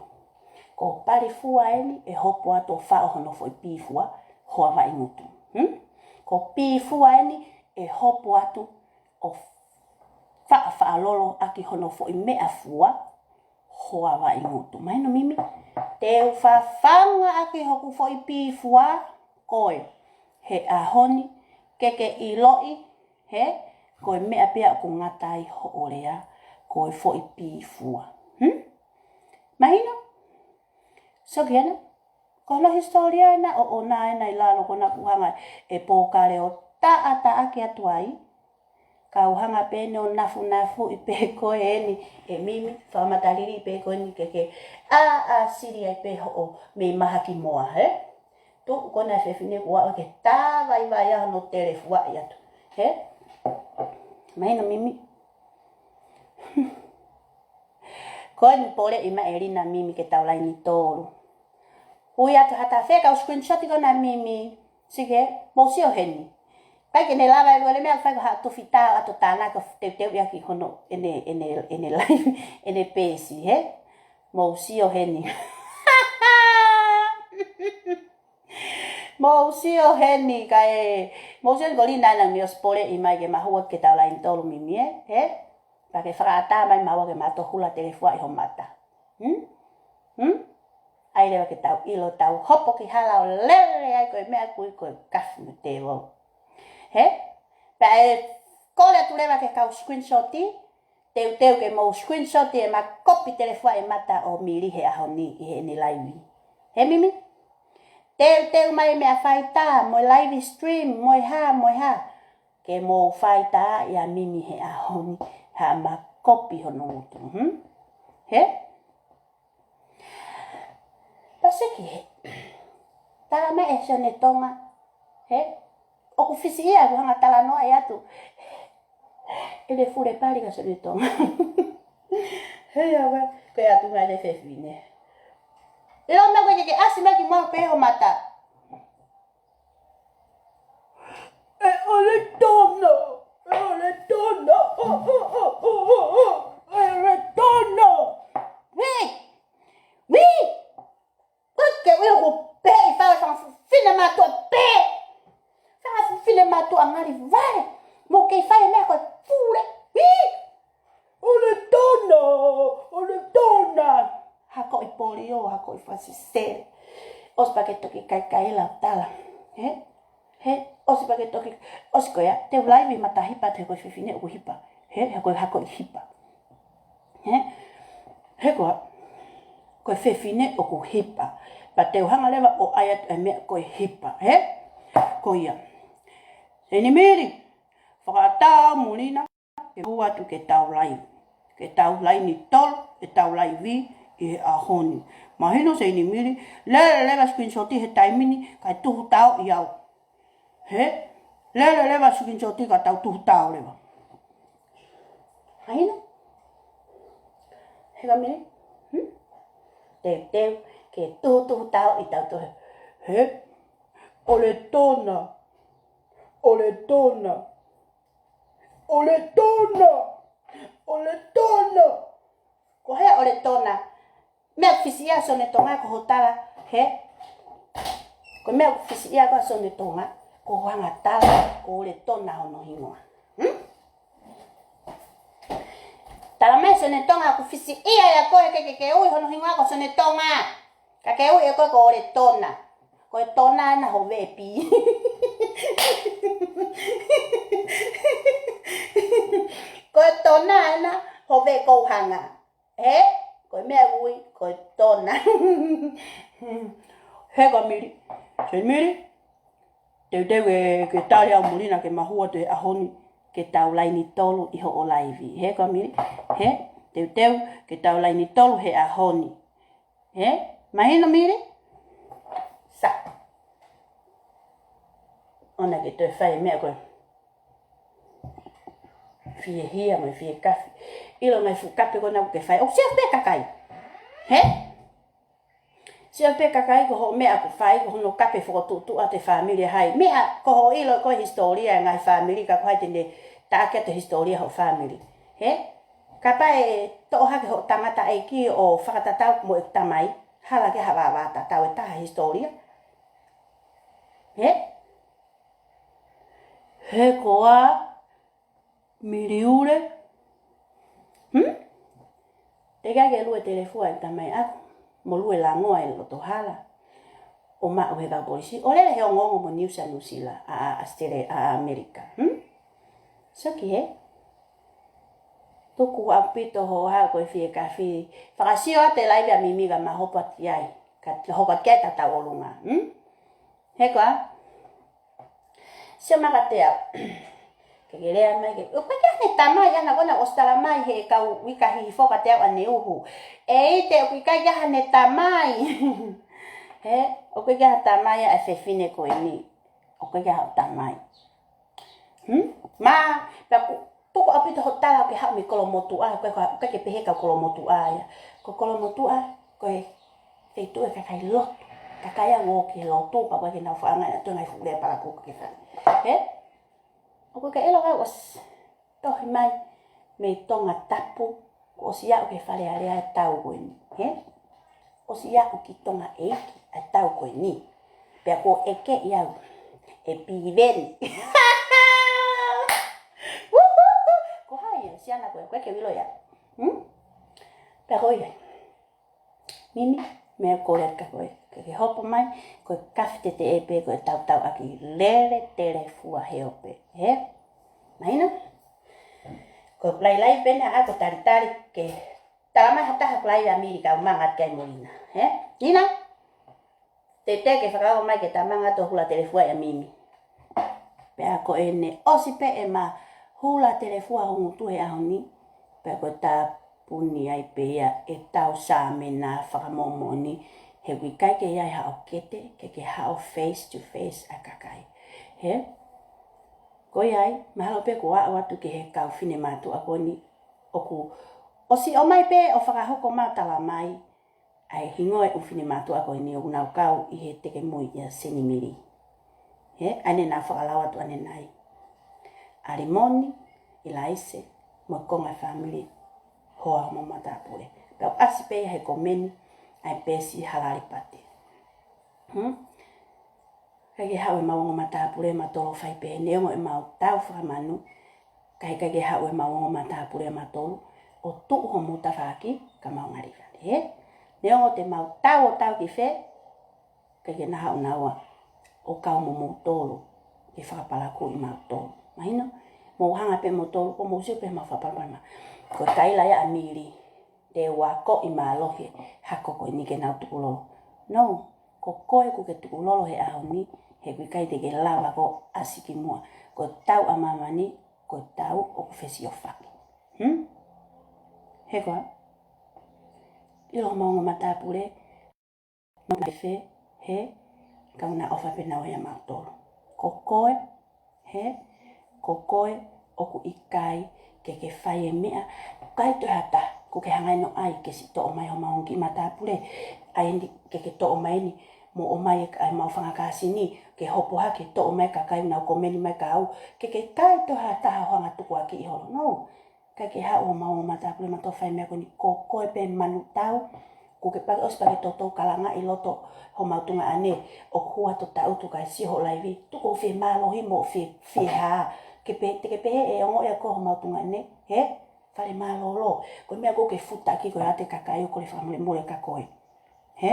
Ko Palifua eni ʻe hopo atu ʻo faʻo hono foʻi pīfua, ho avaʻi ngutu. Hmm? Ko Pīfua eni ʻe hopo atu ʻo faʻafaʻalolo ʻaki hono foʻi meʻafua, ho avaʻi ngutu. Mahino Mimi, te u fafanga ʻaki hoku foʻi pīfua, ko ē, he ʻaho ni, ke ke ʻiloʻi, he, ko e meʻa pē ia ʻoku ngata ai hoʻo lea, ko e foʻi pīfua. Hmm? Mahino? Sio ki hena, ko hono hisitōlia ena ʻoʻona ena ʻi lalo ko ena ʻoku hanga ʻe Pōkale ʻo taʻataʻaki atu ai, kau hanga pē eni ʻo nafunafuʻi pē koe eni, ʻe Mimi, fakamatala liliu pē koe eni ke ke ʻāʻāsili ai pē hoʻo mei mahaki moa, he? Tuʻu ko ena e fefine kuo aʻu ke tāvaivai ʻa hono telefuaʻi atu, he? Mahino Mimi. Ko eni poleʻi mai ʻe Lina Mimi ke tau laini tolu. Ui atu ha taha fē kau screenshot ko ena Mimi. Sio ki he, mou sio heni. ʻai ke ne lava e lua le meʻa fai ko ha tufi tao ʻato tānaki ʻo teuteu ia ki hono ʻene, ʻene, ʻene live, ʻene peesi, hē? Mou sio heni. Mou sio heni kae, mou sio heni ko Lina ʻana mi ʻosi poleʻi mai ke mahua ke tau laini tolu Mimi ē, hē? Pea ke fakaʻatā mai mahua ke mato hula telefua ʻi ho mata. Hmm? Hmm? ʻAi leva ke tau ʻilo tau hopo ki hala ʻo lele ai ko e meʻa kui ko e kafu mo tēvolo. Hē? Pea ʻe kole atu leva ke kau screenshot, teuteu ke mou screenshot ʻema kopi telefua e mata ʻo Mili he ʻaho ni ʻi heʻene live. Hē Mimi? Teuteu mai meʻa faitā, mo e live stream, mo e hā, mo e hā. Ke mou faitā ia Mimi he ʻaho ni, haʻama kopi hono ngutu. Hmm? Hē? Pasiki hē. Tala mai ʻe Sione Tonga. Hē? ʻOku fisi ia ʻoku hanga talanoa ʻe atu. ʻEne fule pali ka Sione Tonga. Hē ia wa, ko e atu ngai le fefine. ʻIlo meʻa ko ē ke ʻasi mai ki muʻa pē ho mata. ʻE ʻOletona, ʻe ʻOletona, ʻo, ʻo, ʻo, ʻo, ʻo, ʻo, ʻe ʻOletona. Ui! Ui! Ko ke ui ʻoku pē ʻi fale fanga fefine mātuʻa pē. Fanga fefine mātuʻa ngali vale. Mou kei fai e meʻa ko e fule. Ui! ʻOletona, ʻOletona. Hako ʻi polio, hako ʻi fasisele. ʻOsi pea ke toki kaikaila tala. Hē? Hē? ʻOsi pea ke toki, ʻosi ko ia, te u live mata hipa te ko e fefine ʻoku hipa. Hē? Hako, hako ʻi hipa. Hē? Hē ko ia, ko e fefine ʻoku hipa. Pea te u hanga leva ʻo ʻai atu e meʻa ko e hipa. Hē? Ko ia. Seini Mili, fakaʻatā mo Lina ke hū atu ke tau live. Ke tau laini tolu, ke tau live ʻi he ʻaho ni. Mahino Seini Mili, lele leva screenshot he taimi ni, kae tuhu tao ʻi au. Hē? Lele leva screenshot ka tau tuhu tao leva. Mahino? Hē ka Mili? Hmm? Teuteu, ke tuhu tuhu tao ʻi tau tuhu. Hē? ʻOletona. ʻOletona. ʻOletona. ʻOletona. Ko hē ʻOletona? Meʻa ʻoku fisi ia Sione Tonga ko ho tala, hē? Ko e meʻa ʻoku fisi ia ko Sione Tonga, ko ho hanga tala, ko ʻOletona hono hingoa. Hmm? Tala mai Sione Tonga ʻoku fisi ia ia ko e ke, ke, ke ui hono hingoa ko Sione Tonga. Ka ke ui ʻe koe ko ʻOletona. Ko e tona ʻena ho veʻe pī. Ko e tona ʻena ho veʻe kouhanga. Hē? Ko e meʻa ui, ko e tona. Hē ka Mili. Seini Mili. Teuteu ke, ke tali au mo Lina ke mahua te ʻaho ni ke tau laini tolu ʻi hoʻo live. Hē ka Mili. Hē? Teuteu ke tau laini tolu he ʻaho ni. Hē? Mahino Mili? Sa. ʻOua ke toe fai meʻa ko e fiehia mo e fiekafi. ʻIlo ngai fuʻu kape ko ena ʻoku ke fai. ʻOku sio pē kakai. Hē? Sio pē kakai ko hoʻo meʻa ʻoku fai, ko hono kape fokotuʻutuʻu ʻa e fāmili hai. Meʻa ko hoʻo ʻilo ko e hisitōlia e ngaahi fāmili ka ko hai te ne taʻaki atu e hisitōlia hoʻo fāmili. Hē? Kapau ʻe toʻo hake hoʻo tangataʻeiki ʻo fakatatau mo e tamai, hala ke ha vāvātatau e taha hisitōlia. Hē? Hē ko ā Mili ule. Hmm? Teʻeki ke lue telefua e tamai ʻaku. Mo lue langoa e loto hala. ʻO maʻu he kau polisi. ʻO lele he ongoongo mo Niu Sila, Nuʻusila, ʻa, ʻa, ʻAositelē-, ʻa, ʻa ʻAmelika. Hmm? Sio ki hē. Tuku ʻaupito ho hā ko e fiekafi. Fakasio atu e live ʻa Mimi ka ma hopa ki ai. Ka hopa ki ai tatau ʻolunga. Hmm? Hē ko ā? Sio maka te au. Ke ke lea mai ke. ʻOku ʻikai ke ʻi ai haʻane tamai ʻana ko ena ʻosi tala mai he kau uike hihifo kiate au ʻaneuhu. ʻEite ʻoku ʻikai ke ʻi ai haʻane tamai. Hē, ʻoku ʻikai ke ʻi ai ha tamai ʻa e fefine ko eni. ʻOku ʻikai ke ʻi ai haʻo tamai. Hmm? Ma, pea ʻoku tuku ʻaupito ho tala ke haʻu mei Kolomotuʻa, ko e, ko e ke pehē kau Kolomotuʻa ia. Ko Kolomotuʻa, ko e feituʻu e kakai lotu. Kakai ʻoku ō ki he lotu, pea ko e ke nau faʻanga ʻa e tuʻu ngaahi fuʻu lea palakū ke fai. Hē? ʻOku ke ʻilo ʻoku ʻosi tohi mai mei Tongatapu, kuo ʻosi aʻu ki Fale Alea e tau ko eni, hē? ʻOsi aʻu ki Tonga ʻEiki e tau ko eni. Pea kuo ʻeke ia ʻe Piveni. Ko hai ia, siana ko ē, ko ē ke ʻilo ia. Hmm? Pea ko ia. Mimi, meʻa ko ē ka ko ē, ke ke hopo mai, ko e kafi tete ē pē, ko e tautau ʻaki lele telefua he ope, hē? Mahino? Ko e lailai pē ena ʻa ko talitali ke tala mai ha taha ko e lailai ʻa Mili kau manga atu ki ai mo Lina, hē? Lina? Tete ke fakaʻau mai ke ta manga atu hula telefua ʻia Mimi. Pea ko ʻene ʻosi pē ʻema hula telefua ho ngutu he ʻaho ni, pea ko e tāpuni ai pē ia ʻetau sāmina fakamoʻomoʻoni, he ʻoku ʻikai ke ʻi ai haʻo kete, ke ke haʻo face to face ʻa e kakai. Hē? Ko ia ai, mahalo pē kuo aʻu atu ki he kau finemātuʻa ko eni, ʻoku ʻosi ʻomai pē ʻo fakahoko mai ʻo tala mai, ʻa e hingoa e ʻū finemātuʻa ko eni ʻoku nau kau ʻi he tekemui ʻia Senimili. Hē, ʻa ē naʻa nau fakalau atu ʻanenai. ʻAlimoni, ʻIlaise, mo e konga e fāmili, hoa ʻo maʻu matāpule. Pea ʻoku ʻasi pē ia he komeni, ʻa e peesi Hala ʻAlipate. Hmm? ʻIkai ke haʻu ʻemau ongo matāpule ʻe mautolu ʻo fai pehē, neongo ʻemau tau fakamanu, ka ʻikai ke haʻu ʻemau ongo matāpule ʻe mautolu ʻo tuʻu homou tafaʻaki ka mau ngali ngali, hē? Neongo te mau tau ʻo tau ki fē, ʻikai ke na haʻu naua ʻo kau mo moutolu ke fakapalakuʻi mautolu. Mahino? Mou hanga pē moutolu, ko mou sio pē mau fakapalapala mai. Ko e kaila ia ʻa Mili, te u akoʻi mālohi e hako ko eni ke nau tukulolo. No, ko koe ʻoku ke tukulolo he ʻaho ni, he ʻoku ʻikai te ke lava koe ʻo ʻasi ki muʻa. Ko e tau ʻa māmani, ko e tau ʻoku fesiofaki. Hmm? He koa? ʻIlo homau ongo matāpule, mau mai fē, hē, ka ʻoku na ʻofa pē naua ʻia mautolu. Ko koe, hē, ko koe ʻoku ʻikai ke ke fai e meʻa, ʻikai toe ha taha, ʻoku ke hanga ʻo ʻai ke siʻi toʻo mai homau ongo kiʻi matāpule, ʻai eni ke ke toʻo mai eni, mo ʻomai e ka-, ʻai mau fanga kāsini, ke hopo hake toʻo mai e kakai ʻoku nau komeni mai kia au, ke ke ʻikai toe ha taha ʻo hanga ʻo tukuakiʻi holo. No, ʻikai ke haʻu homau ongo matāpule mautolu ʻo fai e meʻa ko eni, ko koe pē manu tau, ʻoku ke pake ʻosi pake toutou kalangaʻi loto homau tuongaʻane, ʻoku hua to taʻutu kae sio hoʻo laivi, tuku hoʻo fie mālohi mo fie, fie hā, ke pe-, te ke pehē ʻe ongoʻi ʻa koe homau tuongaʻane, hē? Fale mālōlō, ko e meʻa ʻoku ke futa ki ko e ʻa e kakai ʻoku kole fakamolemole kia koe. Hē?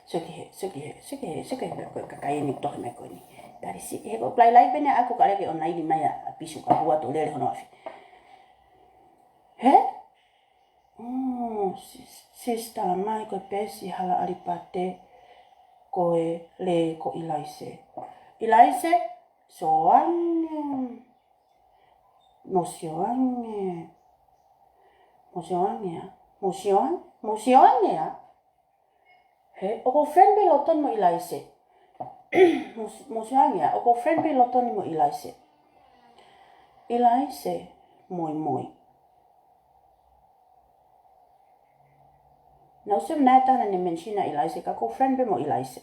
Sio ki he, sio ki he, sio ki he, sio ki he, ko e kakai eni tohi mai ko eni. Tali si, he ko e lailai pē ena ʻa ko e kale ke ʻonaili mai ʻa, ʻa Pisu ka hua to lele hono afi. Hē? Mm, sis, sis tala mai ko e peesi Hala ʻAlipate ko e lea ko ʻIlaise. ʻIlaise, sio ange. Mo sio ange. Mo sio ange ā. Mo sio ange, mo sio ange ā. Hē, ʻoku ou friend pē lolotonga mo ʻIlaise. Mo s-, mo sio ange ā, ʻoku ou friend pē lolotonga mo ʻIlaise. ʻIlaise, moi moi. Naʻá ku sio naʻe taha naʻá ne mention ʻa ʻIlaise, ka ʻoku ou friend pē mo ʻIlaise.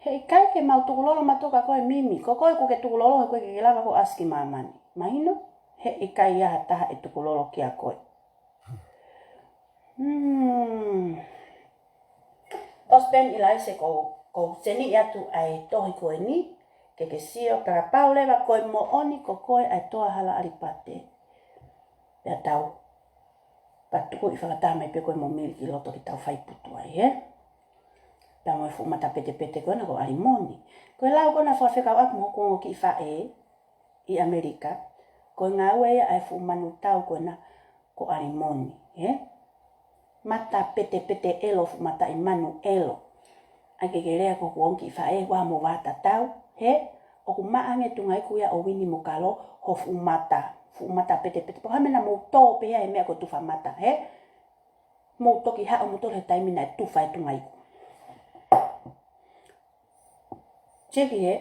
Heʻikai ke mau tukulolo mautolu kia koe Mimi, ko koe ʻoku ke tukulolo he ʻoku ʻikai ke lava koe ʻo ʻasi ki māmani. Mahino, heʻikai ʻi ai ha taha ʻe tukulolo kia koe. Hmm. ʻOsi pē eni ʻIlaise ko, ko u seniʻi atu ʻa e tohi ko eni, ke ke sio, kapau leva ko e moʻoni ko koe ʻa e toa Hala ʻAlipate. Pea tau, pea tuku ʻi fakataha mai pē koe mo Mili ki loto ke tau fai putu ai, hē? Pea mo e fuʻu mata petepete ko ena ko ʻAlimoni. Ko e lau ko ena fakafekauʻaki mo hoku ongo kiʻi faʻē ʻi ʻAmelika, ko e ngāue ia ʻa e fuʻu manu tau ko ena ko ʻAlimoni, hē? Mata petepete ʻelo, fuʻu mataʻi manu ʻelo. ʻAi ke ke lea ko hoku ongo kiʻi faʻē, ʻoua mo vātatau, hē? ʻOku maʻa ange e tuʻunga iku ia ʻo Uini mo Kalo, ho fuʻu mata, fuʻu mata petepete. Pe ko e hā e meʻa naʻa mou tō pē ia he meʻa ko e tufa mata, hē? Mou toki haʻu moutolu he taimi naʻe tufa e tuʻunga iku. Sio ki he,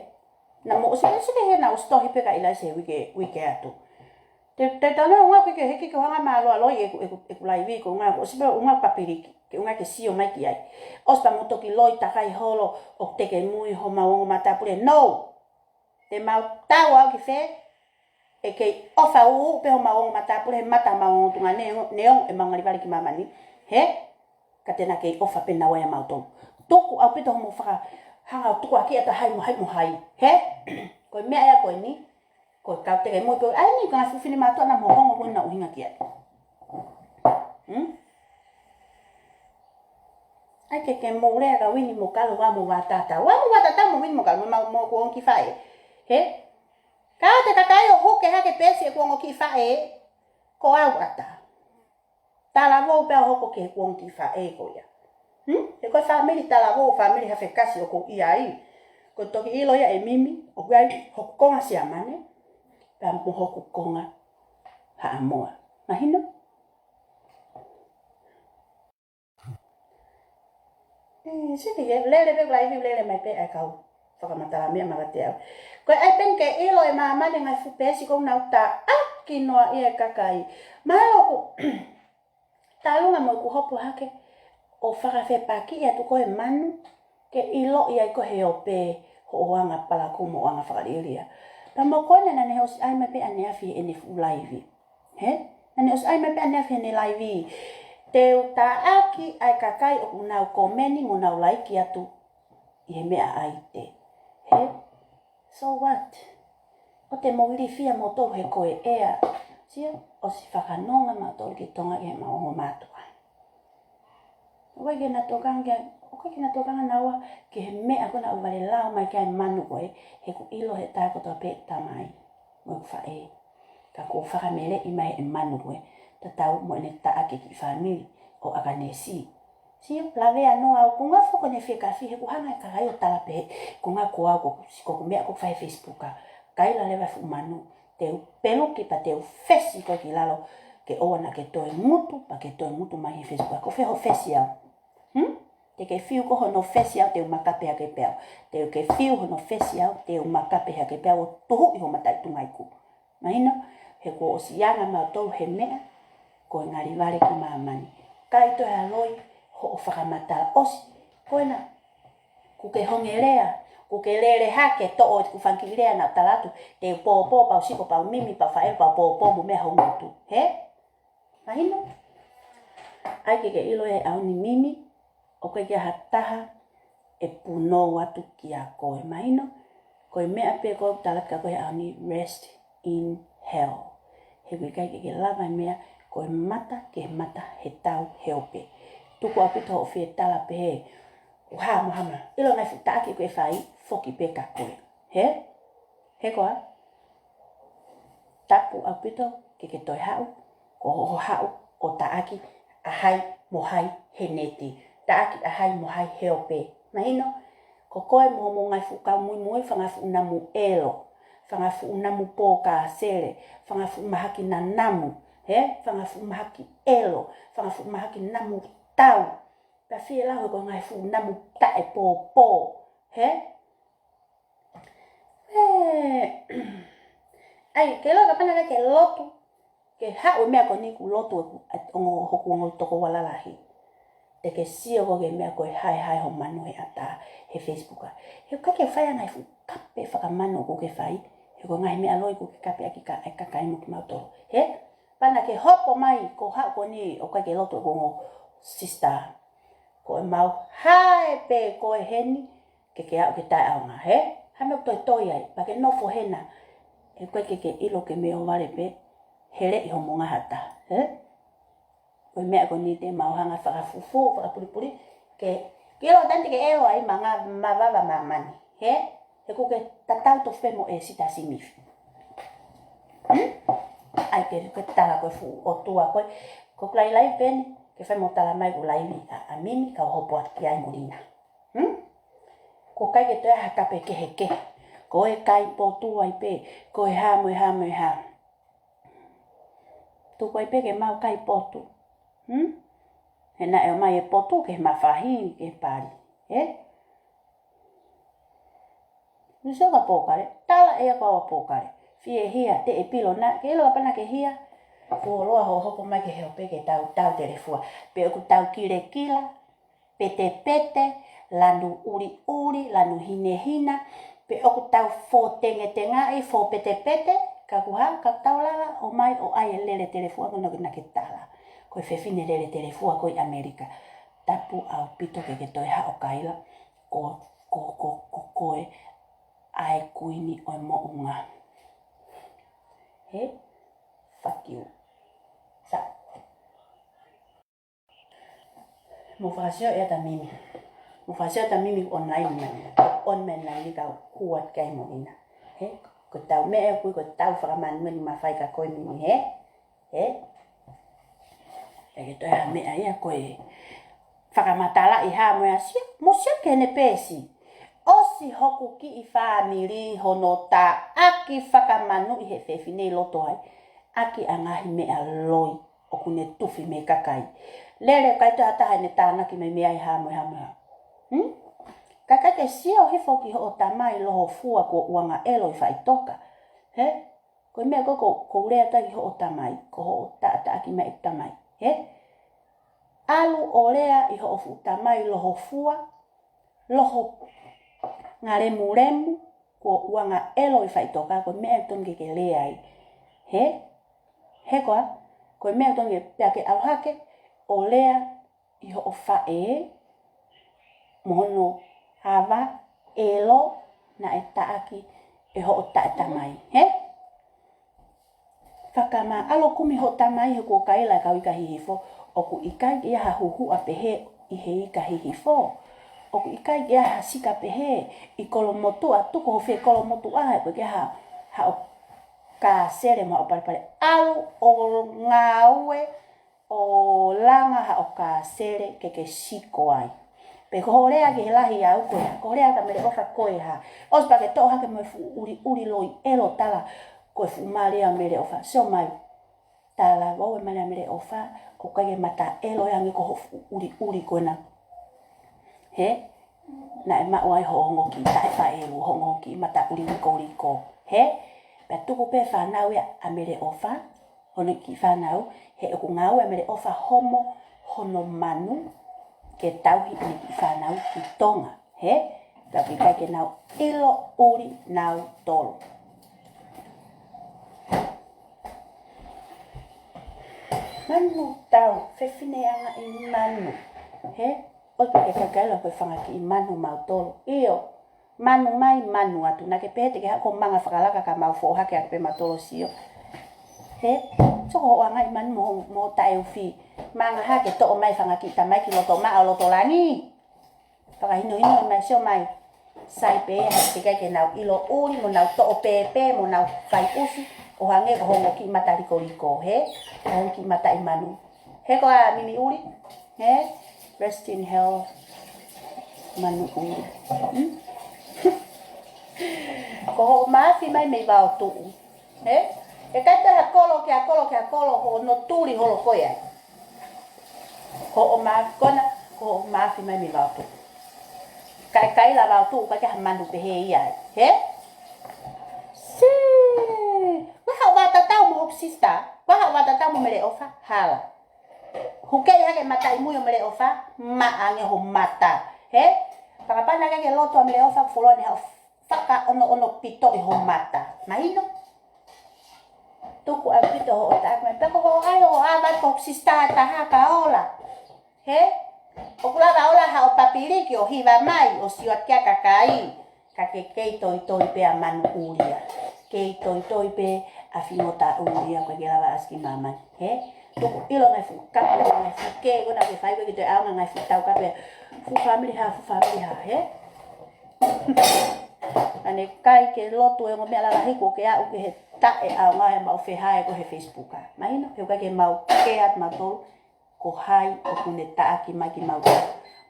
naʻa mou ʻosi, sio ki he naʻá ku ʻosi tohi pē kia ʻIlaise he uike, uike atu. Te, te tana ʻunga ke, ke hiki ke hanga māloaloa ʻeku, ʻeku, ʻeku laivi ko e ʻunga, ʻosi pē ʻunga papiliki. Ke ʻuhinga ke sio mai ki ai. ʻOsi pea mou toki loi takai holo ʻo teke mui homau ongo matāpule. No! Te mau tau au ki fē, ʻe kei ʻofa ʻuʻu pē homau ongo matāpule he mata homau ongo tuongaʻane, neongo ʻemau ngalivale ki māmani. Hē? Ka te na kei ʻofa pē naua ʻia mautolu. Tuku ʻaupito hoʻomou fakahanga ʻo tukuakiʻi atu hai mo hai mo hai. Hē? Ko e meʻa ia ko eni. Ko e kau teke mui ko ē. ʻAi ni ka ngaahi fuʻu finemātuʻa naʻa mou hongo ko ē naʻa ʻuhinga ki ai. Hmm? ʻAi ke ke mou lea ka Vini mo Kalu ua mo vātata. Ua mo vātata mo Vini mo Kalu mo, mo, mo ʻeku ongo kiʻi faʻē. Hē? Ka te kakai ʻo huke hake peesi ʻeku ongo kiʻi faʻē. Ko au ʻatā. Talavou pea hoko ki heʻeku ongo kiʻi faʻē ko ia. Hmm? He ko e fāmili talavou, fāmili Hafekasi ʻoku ou ʻi ai. Ko e toki ʻilo ia ʻe Mimi, ʻoku ʻi ai hoku konga Siamane, pea mo hoku konga Haʻamoa. Mahino? Eh, siki ke lele pē ʻeku laivi, lele mai pē ʻa e kau fakamatala meʻa maʻa kiate au. Ko e ʻai pē ke ʻilo ʻe māmani ngaahi fuʻu peesi ʻoku nau taʻaki noa ʻia e kakai. Mahalo ʻoku tālunga mo ʻeku hopo hake ʻo fakafepakiʻi atu ko e manu ke ʻiloʻi ai ko e hē ʻo pē hoʻo anga palakū mo anga fakalielia. Pea mo ko ena naʻa ne ʻosi ʻai mai pē ʻaneafi ʻene fuʻu laivi. Hē? Naʻa ne ʻosi ʻai mai pē ʻaneafi ʻene laivi. Te u taʻaki ʻa e kakai ʻoku nau komeni mo nau laiki atu ʻi he meʻa ʻaite. Hē? So what? ʻOua te mou ilifia moutolu he ko e ʻea. Sio, ʻosi fakanonga mautolu ki Tonga ʻi heʻemau ongo mātuʻa. ʻOku ʻikai ke na tokanga, ʻoku ʻikai ke na tokanga naua ki he meʻa ko ena ʻoku vale lao mai ki ai e manu ko ē, he ʻoku ʻilo he taha kotoa pē ʻeku tamai mo ʻeku faʻē. Ka kuo fakameleʻi mai ʻe he manu ko ē, tatau mo ʻene taʻaki e kiʻi fāmili ʻo ʻAkanesi. Sio, lavea noa au, ko e ngaahi foʻi ko ena fiekafi, he ʻoku hanga ʻe he kakai ʻo tala pehē, ko e ngaahi ko au, ko, ko ʻeku meʻa ʻoku fai he Facebook ā. Kaila leva e fuʻu manu, te u peluki pea te u fesi koe ki lalo, ke ʻoua naʻa ke toe ngutu, pea ke toe ngutu mai he Facebook ā. Ko fē hoʻo fesi au? Hmm? Te ke fiu ko hono fesi au, te u makape hake pē au. Te ke fiu hono fesi au, te u makape hake pē au ʻo tuhuʻi ho mataʻi tungaʻiku. Mahino, he kuo ʻosi anga mautolu he meʻa, ko e ngalivale ki māmani. ʻIkai toe ha loi hoʻo fakamatala ʻosi. Ko ena, kuo ke honge lea, kuo ke lele hake toʻo ʻeku fanga kiʻi lea naʻa ku tala atu, te u pōpō, pea u siko, pea u mimi, pea u faʻelu, pea u pōpō mo meʻa hoʻo ngutu. Hē? Mahino? ʻAi ke ke ʻilo ʻe ʻaho ni Mimi, ʻoku ʻikai ke ʻi ai ha taha ʻe punou atu kia koe. Mahino? Ko e meʻa pē ko ē ʻoku tala atu kia koe he ʻaho ni, rest in hell. He ʻoku ʻikai ke ke lava e meʻa, ko e mata ki he mata he tau he ope. Tuku ʻaupito hoʻo fie tala pehē, ʻoku hā mo hā mo hā. ʻIlo e ngaahi fuʻu taʻaki ʻoku ke fai, foki pē kia koe. Hē? He ko e tapu ʻaupito ke ke toe haʻu, ko hoʻo haʻu ʻo taʻaki ʻa hai mo hai he neti, taʻaki ʻa hai mo hai he ope. Mahino, ko koe mo hoʻomou ngaahi fuʻu kau muimui, fanga fuʻu namu ʻelo, fanga fuʻu namu pōkāsele, fanga fuʻu mahaki nanamu, hē, fanga fuʻu mahaki ʻelo, fanga fuʻu mahaki namu tau, pea fie lau he ko e ngaahi fuʻu namu taʻepōpō, hē? Ē, ʻai, ke ʻilo kapau naʻa ke lotu, ke haʻu e meʻa ko eni kuo lotu ʻeku, ʻa, ongo, hoku ongo tokoua lalahi. Te ke sio ko e meʻa ko e haehae hoʻo manu he ʻatā, he Facebook ā. He ʻoku ʻikai ke fai ʻa e ngaahi fuʻu kape fakamanu ʻoku ke fai, he ko e ngaahi meʻa loi ʻoku ke kape ʻaki ka, e kakai mo kimautolu. Hē? Pea naʻa ke hopo mai, ko e haʻu ko eni, ʻoku ʻikai ke lotu ʻeku ongo sister. Ko ʻemau hae pē ko ē heni, ke ke aʻu ki he taʻeʻaonga, hē? Hā e meʻa ʻoku toitoi ai, pea ke nofo hena. ʻOku ʻikai ke ke ʻilo ke meʻa ʻo vale pē, heleʻi hoʻomou ngaahi ʻatā, hē? Ko e meʻa ko eni te mau hanga fakafufū, fakapulipuli, ke, ke ʻilo ʻa e taimi te ke ʻelo ai, manga, mavava māmani, hē? He ʻoku ke tatau tofu pē mo ʻEsita Simifi. Hmm? ʻAi ke, ke tala ko e fuʻu ʻotua ko ē, ko e lailai pē eni, ke fai mo tala mai ko e laivi ʻa, ʻa Mimi, kau hopo atu ki ai mo Lina. Hmm? ʻOku ʻikai ke toe ʻi ai ha kape kehekehe. Ko e kai potu ai pē, ko e hā mo e hā mo e hā. Tuku ai pē ke mau kai potu. Hmm? He naʻe ʻomai e potu ki he mafahi, ki he pali. Hē? Nuʻusila ka pōkale, tala ʻe ia ko au ʻa pōkale. Fie hia, teʻe pilo na, ke ʻilo kapau naʻa ke hia. Fuoloa hoʻo hoko mai ki he ope ke tau tau telefua. Pe ʻoku tau kilekila, petepete, lanu ʻuliʻuli, lanu hinehina, pe ʻoku tau fōtengetengaʻi, fōpetepete, ka ʻoku hā, ka tau lava ʻo ʻomai ʻo ʻai e lele telefua ko ena naʻa ke tala. Ko e fefine lele telefua ko ē ʻi ʻAmelika. Tapu ʻaupito ke ke toe haʻu ʻo kaila, ko, ko, ko, ko koe ʻa e kuini ʻo e moʻunga. Hē? Fuck you. Sa. Mou fakasio ʻe ʻata Mimi. Mou fakasio ʻata Mimi online mai. Online mai ni ka kuat kai mo ina. Hē? Ko ʻetau meʻa ʻoku ʻikai ko ʻetau fakamānumanu mafai ka ko e Mimi, hē? Hē? ʻIkai ke toe ha meʻa ia ko e fakamatalaʻi hā mo e asia, mo sia ke ne pēsi. ʻOsi hoku kiʻi fāmili hono taʻaki fakamanu ʻi he fefine ʻi loto ai. ʻAki ʻa e ngaahi meʻa loi ʻoku ne tufi mei he kakai. Lele ʻikai toe ha taha ʻe ne tānaki mai meʻa ʻi hā mo e hā mo e hā. Hmm? Kakai ke sio hifo ki hoʻo tamai lohofua kuo ʻuangaʻelo ʻi faʻitoka. Hē? Ko e meʻa ko ē ko, ko u lea atu ki hoʻo tamai, ko hoʻo taʻataʻaki mai ʻeku tamai. Hē? ʻAlu ʻo lea ʻi hoʻo fuʻu tamai lohofua, loho ngalemulemu, kuo ʻuangaʻelo ʻi faʻitoka, ko e meʻa ʻoku totonu ke ke lea ai. Hē? Hē koā? Ko e meʻa ʻoku totonu ke pea ke ʻalu hake ʻo lea ʻi hoʻo faʻē, mo hono hava ʻelo naʻe taʻaki ʻe hoʻo taʻetamai. Hē? Fakamāʻalo kumi hoʻo tamai he kuo kaila e kau ika hihifo, ʻoku ʻikai ke ʻi ai ha huhuʻa pehē ʻi he ika hihifo. ʻOku ʻikai ke ʻi ai ha sika pehē ʻi Kolomotuʻa, tuku ho fie Kolomotuʻa, he ʻoku ʻikai ke ʻi ai ha, haʻo kāsele mo haʻo palepale. ʻAlu ʻo ngāue ʻo langa haʻo kāsele ke ke siko ai. Pe ko hoʻo lea ki he lahi au ko e hā, ko hoʻo lea kia Meleʻofa ko e hā. ʻOsi pea ke toʻo hake mo e fuʻu ʻuliʻuli loi ʻelo tala ko e fuʻu mali ʻa Meleʻofa. Sio mai. Talavou e mali ʻa Meleʻofa, ʻoku ʻikai ke mata ʻelo ia hangē ko hoʻo fuʻu ʻuliʻuli ko ena. Hē? Naʻe maʻu ai hoʻo ongo kiʻi taʻefaʻelu, hoʻo ongo kiʻi mata ʻulikoliko. Hē? Pea tuku pē fānau ia ʻa Meleʻofa, hono kiʻi fānau, he ʻoku ngāue ʻa Meleʻofa homo hono manu ke tauhi ʻene kiʻi fānau ki Tonga. Hē? Pea ʻoku ʻikai ke nau ʻilo ʻuli nautolu. Manu tau, fefine anga ʻi manu. Hē? ʻOku ke kakai la ko e fanga kiʻi manu mautolu. ʻIo, manu mai, manu atu. Naʻa ke pehē te ke haʻu ko e manga fakalaka ka mau foʻohake ake pē mautolu sio. Hē? Sio ko hoʻo anga ʻi manu mo, mo taʻeufi. Manga hake toʻo mai fanga kiʻi tamai ki loto maʻa ʻo loto langi. Fakahinohino mai, sio mai. Sai pē ia he ʻikai ke nau ʻilo ʻuli mo nau toʻo pēpē mo nau fai ʻusi ʻo hangē ko hoʻo ongo kiʻi mata liko liko, hē? Ko hoʻo ongo kiʻi mata ʻi manu. Hē koā Mimi ʻuli? Hē? Rest in hell. Manu ʻuli. Hmm? Ko hoʻo mafi mai mei vao tuʻu. Hē? ʻIkai toe ha kolo ki ha kolo ki ha kolo hono tuli holo ko ia. Hoʻo mafi kona, ko hoʻo mafi mai mei vao tuʻu. Kae kaila vao tuʻu, ʻikai ke ha manu pehē ia ai. Hē? Sī! Vaha ʻo vatatau mo hoku sister, vaha ʻo vatatau mo Meleʻofa, hala. Hukeʻi hake mataʻi mui ʻo Meleʻofa, maʻa ange ho mata. Hē? Fakapana ke ke loto ʻa Meleʻofa, fuoloa ni haʻo fakaʻonoʻono pito ʻi ho mata. Mahino? Tuku ʻaupito hoʻo taʻaki mai. Pea ko hoʻo ʻai ʻo ʻave ko sister taha ka ola. Hē? ʻOku lava ola haʻo papiliki ʻo hiva mai ʻo sio atu ki he kakai. Ka ke kei toitoi pē ʻa manu ʻuli ia. Kei toitoi pē ʻa fingota ʻuli ia ko e ke lava ʻasi ki māmani. Hē? Tuku ʻilo ngaahi fuʻu kapu, ngaahi fuʻu kē, ko ena ke fai ko e ke toe ʻaonga ngaahi fuʻu tau kapu ia. Fuʻu family ha, fuʻu family ha, hē? ʻAne kai ke lotu e ongo meʻa lalahi ko ke aʻu ki he taʻeʻaonga he mau fehae ko he Facebook a. Mahino, he ʻikai ke mau kē atu mautolu, ko hai ʻoku ne taʻaki mai kimautolu.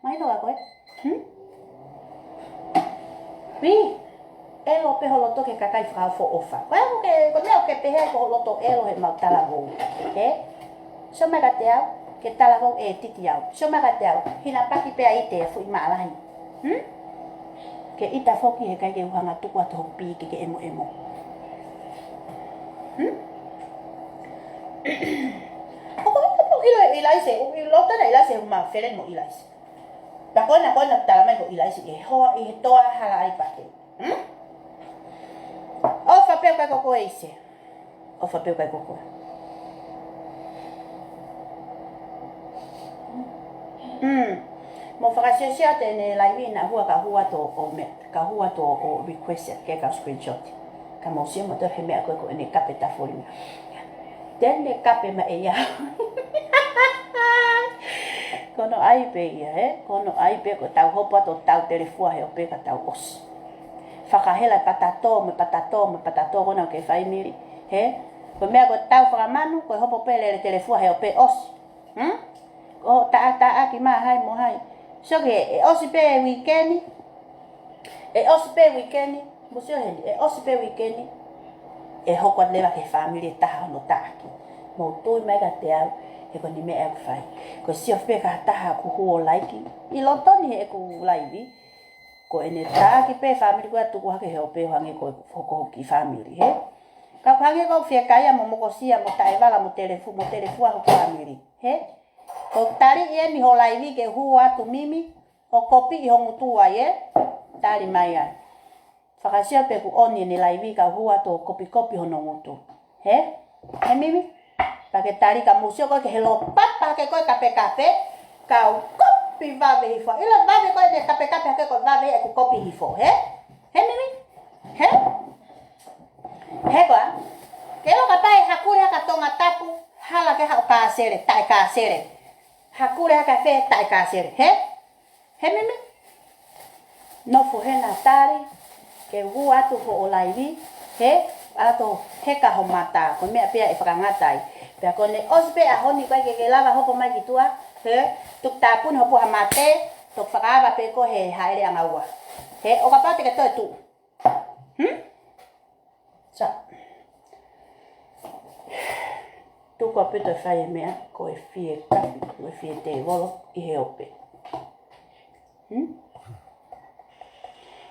Mahino ka ko e? Hmm? Ui, ʻelo pē ho loto ki he kakai fakaofo ʻofa. Ko e ʻaku ke, ko e meʻa ʻoku ke pehē ko ho loto ʻelo he mau talavou. Hē? Sio mai kiate au, ke talavou ʻe titi au. Sio mai kiate au, hina paki pē ʻa ʻite ʻa fuʻi maʻa lahi. Hmm? Ke ʻita foki he ʻikai ke u hanga tuku atu hoku pī ke ke ʻemoʻemo. Hmm? ʻOku ʻikai ke u ʻilo ʻe ʻIlaise, ʻoku ʻikai ke u ʻilo ʻe ʻIlaise, ʻoku ma feleni mo ʻIlaise. Pea ko ena, ko ena tala mai ko ʻIlaise, ʻe hoa ʻi he toa hala ʻa e pate. Hmm? ʻOfa pē ʻoku ʻikai ko koe ʻIlaise. ʻOfa pē ʻoku ʻikai ko koe. Hmm. Mou fakasiosio atu ʻene laivi naʻa hua ka hua to o me, ka hua to o request ke ka screenshot. Ka mou sio mo to he meʻa ko ē ko ʻene kape tafoli. Te ne kape mai ia. Ko hono ʻai pē ia, he? Ko hono ʻai pē ko ʻetau hopo atu ʻo tau telefua he ope ka tau ʻosi. Fakahela patato, mo patato, mo patato, ko ena ke fai mili, he? Ko e meʻa ko ʻetau fakamanu, ko e hopo pē lele telefua he ope ʻosi. Hmm? Ko taʻataʻaki mā hai mo hai. Sio ki he, ʻe ʻosi pē weekend, ʻe ʻosi pē weekend, mou sio heni, ʻe ʻosi pē weekend, ʻe hoko atu leva ki he fāmili ʻe taha hono taʻaki. Mou tui mai kiate au, he ko eni meʻa ʻoku fai. Ko e sio pē ki ha taha ʻoku hū ʻo laiki, ʻi loto ni heʻeku laivi, ko ʻene taʻaki pē fāmili ko ē ʻo tuku hake he ope ʻo hangē ko e hoko hoku kiʻi fāmili, he? Ka ʻoku hangē ko e fiekaia mo mokosia mo taʻevala mo telefu-, mo telefua hoku fāmili, he? Ko e tali eni ho laivi ke hū atu Mimi, ʻo kopi ʻi ho ngutu ai, ē? Tali mai ai. Fakasio pe ʻoku ʻoni ʻene laivi ka u hū atu ʻo kopikopi hono ngutu. He? He Mimi? Pea ke tali ka mou sio ko ē ki he lopapa hake ko ē kapekape, ka u kopi vave hifo. ʻIlo vave ko ē ʻene kapekape hake ko e vave ʻeku kopi hifo. He? He Mimi? He? He koā? Ke ʻilo kapau ʻe hakule hake ʻa Tongatapu, hala ke haʻu ʻo kāsele, taʻe kāsele. Hakule hake ʻa fē taʻe kāsele. He? He Mimi? Nofo hena tali, ke u hū atu hoʻo laivi, he? ʻAlu atu heka ho mata, ko e meʻa pē ia ʻe fakangata ai. Pea ko ʻene ʻosi pē ʻaho ni ko ē ke ke lava hopo mai ki tuʻa, he? Tuku tāpuni ho puha mate, toki fakaava pē koe he hāʻele ʻanga ua. He? ʻO kapau te ke toe tuʻu. Hmm? Sa. Tuku ʻaupito e fai e meʻa, ko e fie kapi, ko e fie tēvolo, ʻi he ope. Hmm?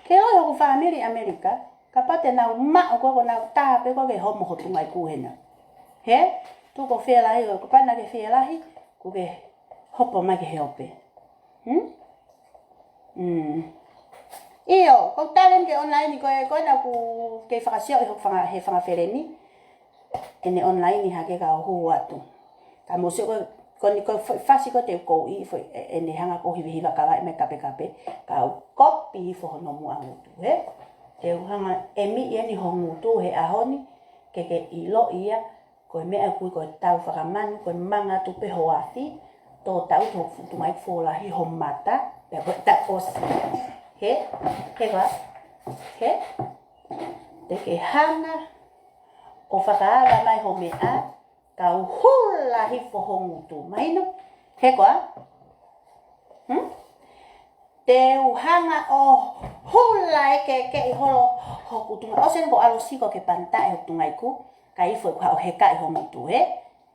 Ke ʻilo ʻe hoku fāmili ʻAmelika, kapau te nau maʻu ko ē ko ʻenau tā pē ko ē ke homo ho tungaʻi kū hena. He? Tuku ʻo fie lahi, ʻo kapau naʻa ke fie lahi, kuo ke hopo mai ki he ope. Hmm? Hmm. ʻIo, ko e taleni ke online ko ē, ko ena ʻoku kei fakasio ʻi hoku fanga, he fanga feleni. ʻEne online hake ka u hū atu. Ka mou sio ko, ko eni ko e fo-, fasi ko ē te u ʻi ai, foʻi, ʻe, ʻene hanga ko ē ʻo hivehiva kavaʻi mai kapekape. Ka u kopi hifo hono muʻa ngutu, he? Te u hanga ʻo ʻomi eni ho ngutu he ʻaho ni, ke ke ʻilo ia, ko e meʻa ʻoku ui ko e tau fakamanu, ko e manga atu pē ho afi, tō tau tō futunga i fōlahi ho mata, pea ko e tau ʻosi. He? He koā? He? Te ke hanga ʻo fakaava mai ho meʻa, ka u hula hifo ho ngutu. Mahino? He koā? Hmm? Te u hanga ʻo hula ʻekeʻekeʻi holo hoku tungaʻi. ʻOsi eni ko e ʻalu ʻo sio ko ē ke pantaʻi hoku tungaʻi kū, ka ifo ʻeku haʻu ʻo hekaʻi ho ngutu, he?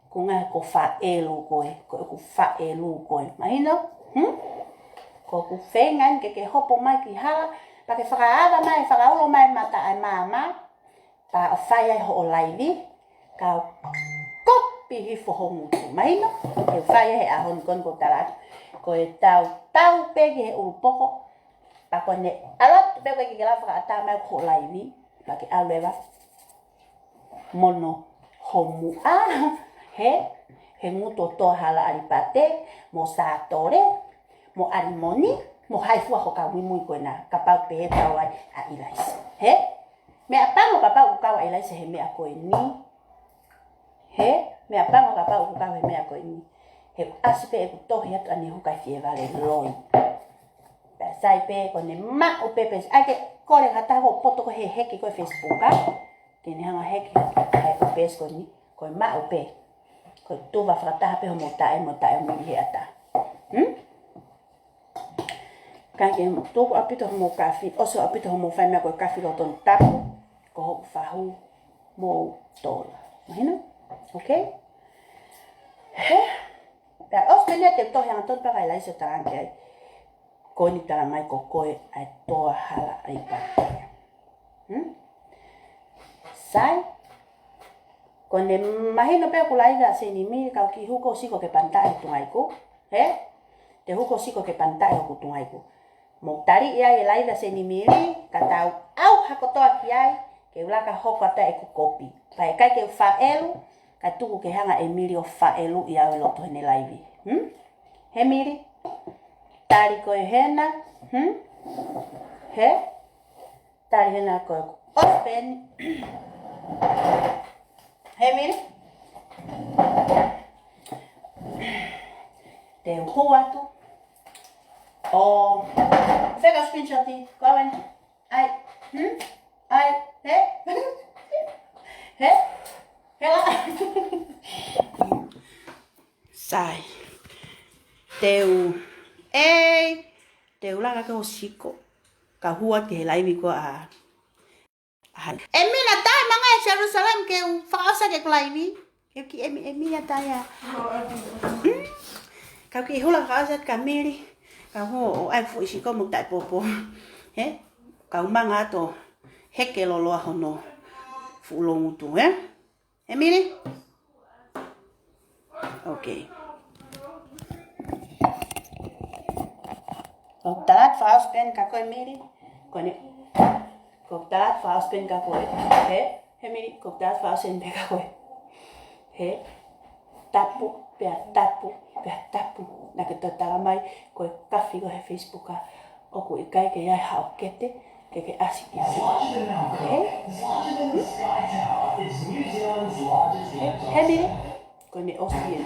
Ko e ngaahi ko e faʻelu ko ē, ko ʻeku faʻelu ko ē. Mahino? Hmm? Ko ʻeku feinga eni ke ke hopo mai ki hala, pea ke fakaava mai, fakaulo mai mata ʻa e maama, pea ʻo fai ai hoʻo laivi, ka u kopi hifo ho ngutu. Mahino? Ke u fai ai he ʻaho ni ko eni ko e tala atu. Ko e tau, tau pē ki he ʻulupoko, pea ko ʻene ʻalu atu pē ko ē ke ke lava fakaʻatā mai hoʻo laivi, pea ke ʻalu leva mo hono homuʻa, he? He ngutu ʻo Toa Hala ʻAlipate, mo Sātole, mo ʻAlimoni, mo hai fua ho kau muimui ko ena, kapau pē ʻe tau ai ʻa ʻIlaise. He? Meʻapango kapau ʻoku kau ʻa ʻIlaise he meʻa ko eni. He? Meʻapango kapau ʻoku kau he meʻa ko eni. He ʻasi pē ʻeku tohi atu ʻanai ʻoku ʻikai fie vale loi. Pea sai pē ko ʻene maʻu pē pē. ʻAi ke kole ha taha ʻo poto ko ē he heki ko ē Facebook, a? Ke ne hanga heki, ʻai ko e pesi ko eni, ko e maʻu pē. Ko e tuva fakataha pē hoʻomou taʻe mo taʻe mili he ʻata. Hmm? Ka ke tuku ʻaupito hoʻomou kafi, ʻosi ʻaupito hoʻomou fai meʻa ko e kafi lotonu tapu, ko hoku fahu mo tola. Mahino? Okay? He? Pea ʻosi pē eni te u tohi angatonu pea ka ʻIlaise ʻo tala ange ki ai. Ko eni tala mai ko koe ʻa e Toa Hala ʻAlipate. Hmm? Sai? Ko ʻene mahino pē ʻoku laivi ʻa Seinimili, kau kiʻi hū ʻo siko ki he panitaʻi ʻoku tuʻunga iku. Hē? Te u hū ʻo siko ki he panitaʻi ʻoku tuʻunga iku. Mou tali ia e laivi ʻa Seinimili, ka tau ʻauha kotoa ki ai, ke u laka ʻo hoko atu ʻeku kopi. Pea ʻikai ke u faʻelu, kae tuku ke hanga ʻe Mili ʻo faʻeluʻi au ʻi loto heʻene laivi. Hmm? Hē Mili? Tali koe hena. Hmm? Hē? Tali hena ko e open. Hē Mili? Te u hū atu. ʻO feka screenshot ʻi. Ko au eni. ʻAi. Hmm? ʻAi. Hē? Hē? Hela. Sai. Te u. ʻEi. Te u laka ʻo siko. Ka hū atu ki he laivi ko ā. ʻAi. ʻE Mina, tae mai ange ʻi Jerusalem ke u fakaʻosi ʻeku laivi. Ke u kiʻi ʻemi, ʻemi ʻa tae ā. Hmm? Kau kiʻi hula fakaʻosi atu kia Mili. Kau hū ʻo ʻai fuʻu siko mo taʻepōpō. Hē? Kau manga atu ʻo heke loloa hono fuʻu loungutu, hē? Hē Mili? Ok. Ko ʻeku tala atu fakaʻosi pē eni kia koe Mili. Ko ʻene, ko ʻeku tala atu fakaʻosi pē eni kia koe. Hē, hē Mili, ko ʻeku tala atu fakaʻosi eni pē kia koe. Hē, tapu, pea tapu, pea tapu. Naʻa ke toe tala mai, ko e kafi ko ē he Facebook ʻa ʻoku ʻikai ke ʻi ai haʻo kete, ke ke ʻasi ki ai. Hē? Hē? Hē Mili? Ko ʻene ʻosi ē.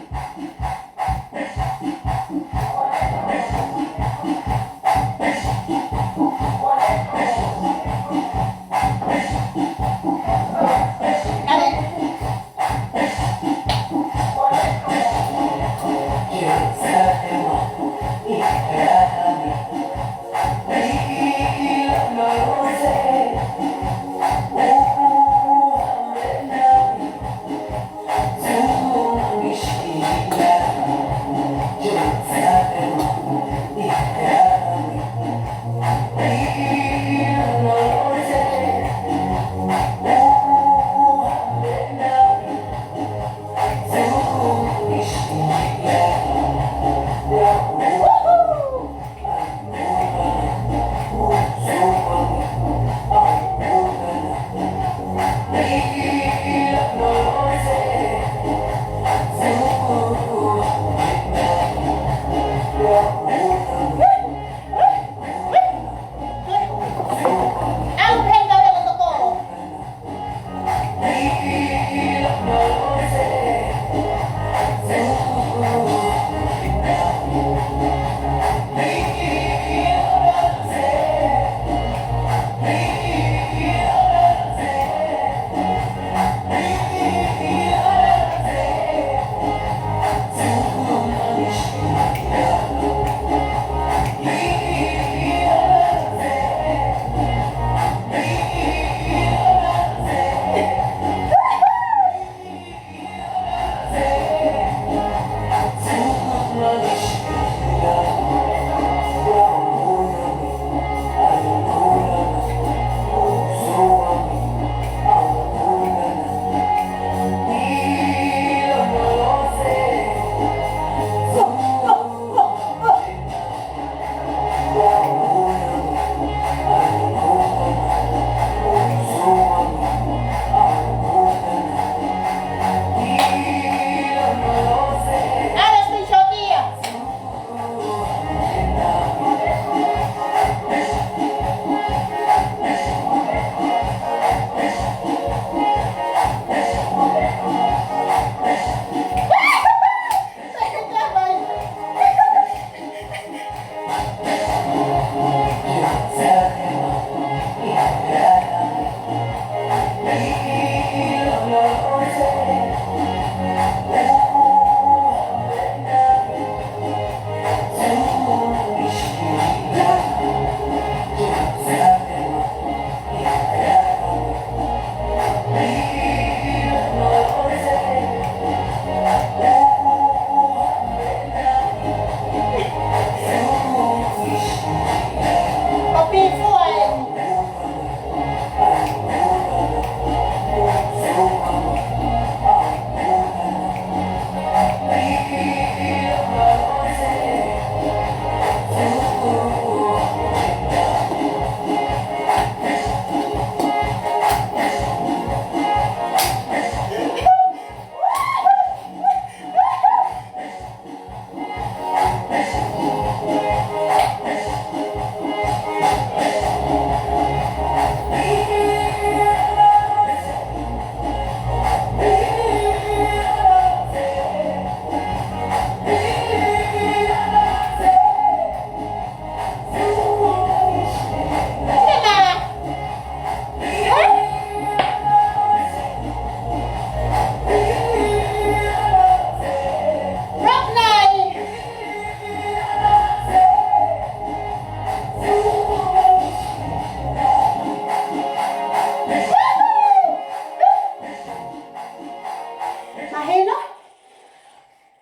Hino.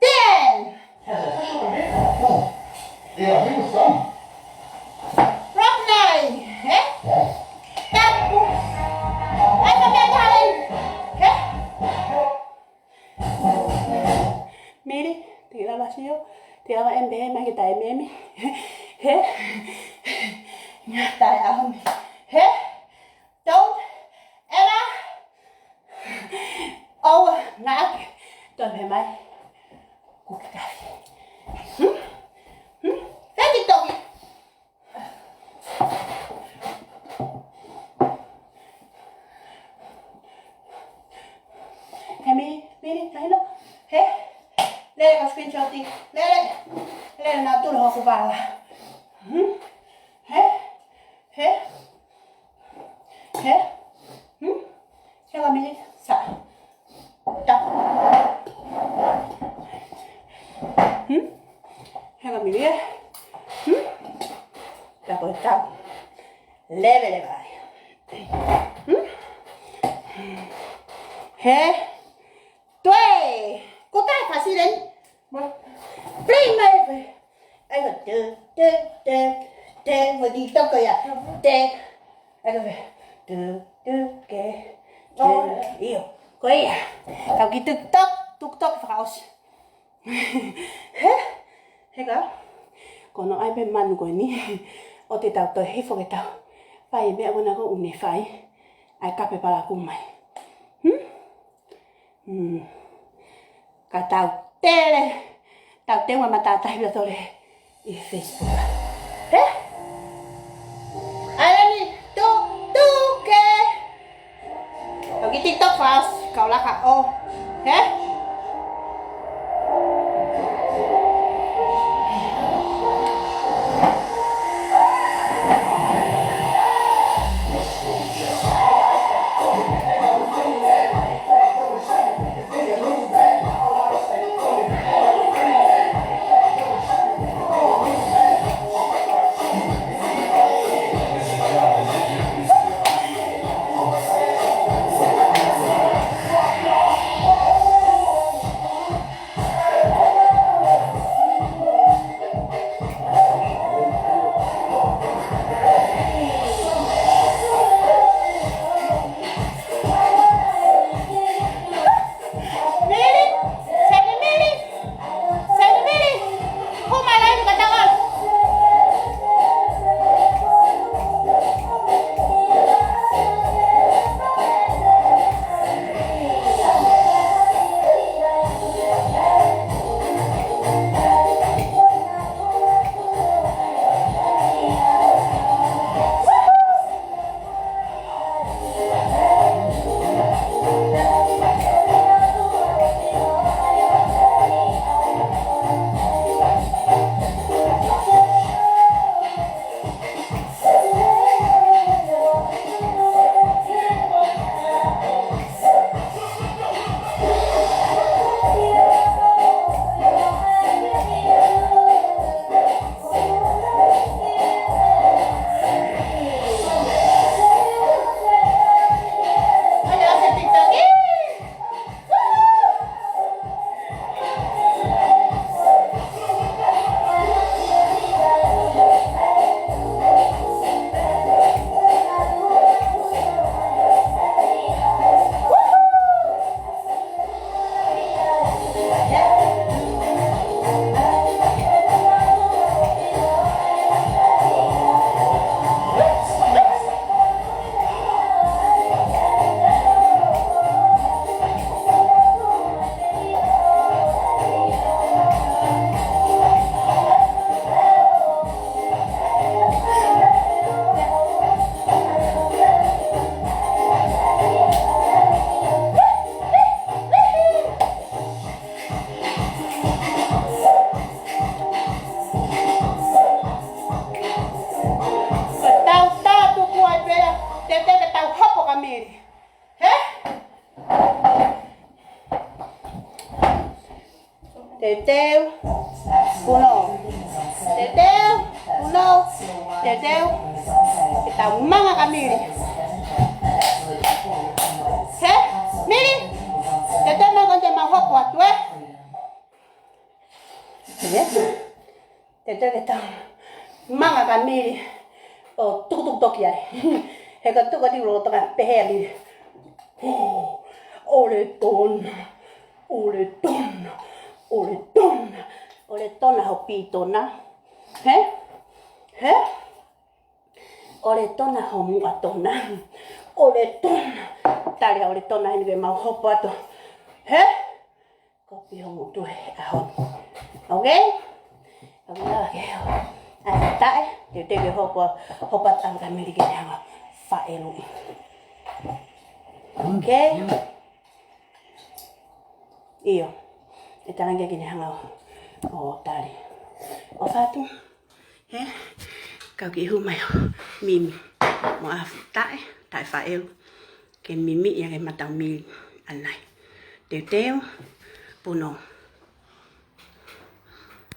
Ten. Rock nine. Hē? Tapu. Ai, ka mea taha lei. Hē? Mili, te ke lava sio, te ke lava ʻembe mai ke taʻe memi. Hē? Ngata e ʻaho ni. Hē? Don't ever overnight. Don't be my cookie daddy. Hmm? Hmm? Daddy doggy. Hē, Mili, Mili, mahino. Hē? Lele ka screenshot. Lele. Lele na tula hoku vala. Hmm? Hē? Hē? Hē? Hmm? Hē ka Mili. Sa. Ta. Hmm? Hē ka Mili, ē? Hmm? Ta ko ta. Leve, leve ai. Hmm? Hē? Toe. Ko ta fasi lei. Mo. Play mai. Ai ko te, te, te, te, mo TikTok ia. Te. Ai ko te, te, te, ke. Te. ʻIo. Ko ia. Kau ki TikTok, TikTok fakaʻosi. Hē? Hē ka? Ko hono ʻai pē manu ko eni. ʻOua te tau toe hifo ke tau fai meʻa ko ena ko ʻene fai. ʻAi kape palaku mai. Hmm? Hmm. Ka tau tele, tau teunga matātahi ʻo tole ʻi he Facebook. Hē? ʻAi lani, tu, tu ke. Kau ki TikTok fast, kau laka ʻo. Hē? Mili, seni Mili, seni Mili, huma lai ka tau. Ko e tau tā tuku ai pē ia, te te ke tau hopo ka Mili. Hē? Teuteu, punou. Teuteu, punou. Teuteu, ke tau manga ka Mili. Hē? Mili? Teuteu mai ko ʻene mau hopo. Te te ke tau manga ka mili ʻo tukutuku toki ai. He ka tuku atu lolotonga pehē ʻa mili. ʻOle tona, ʻole tona, ʻole tona, ʻole tona ho pī tona. He? He? ʻOle tona ho muʻa tona. ʻOle tona. Tali ʻa ʻole tona heni ke mau hopo atu. He? Kopi ho ngutu he ʻaho ni. Okay? Ka mea ke ho. ʻAi taʻe, te te ke hopo, hopo atu ʻa ka mili ke ne hanga faʻeluʻi. Okay? ʻIo. ʻE talange ke ne hanga ʻo, ʻo tali. ʻO fatu. He? Kau ki hū mai ʻo mimi. Mo ʻafu taʻe, taʻe faʻelu. Ke mimi ia ke matau mili ʻanai. Teuteu, puno.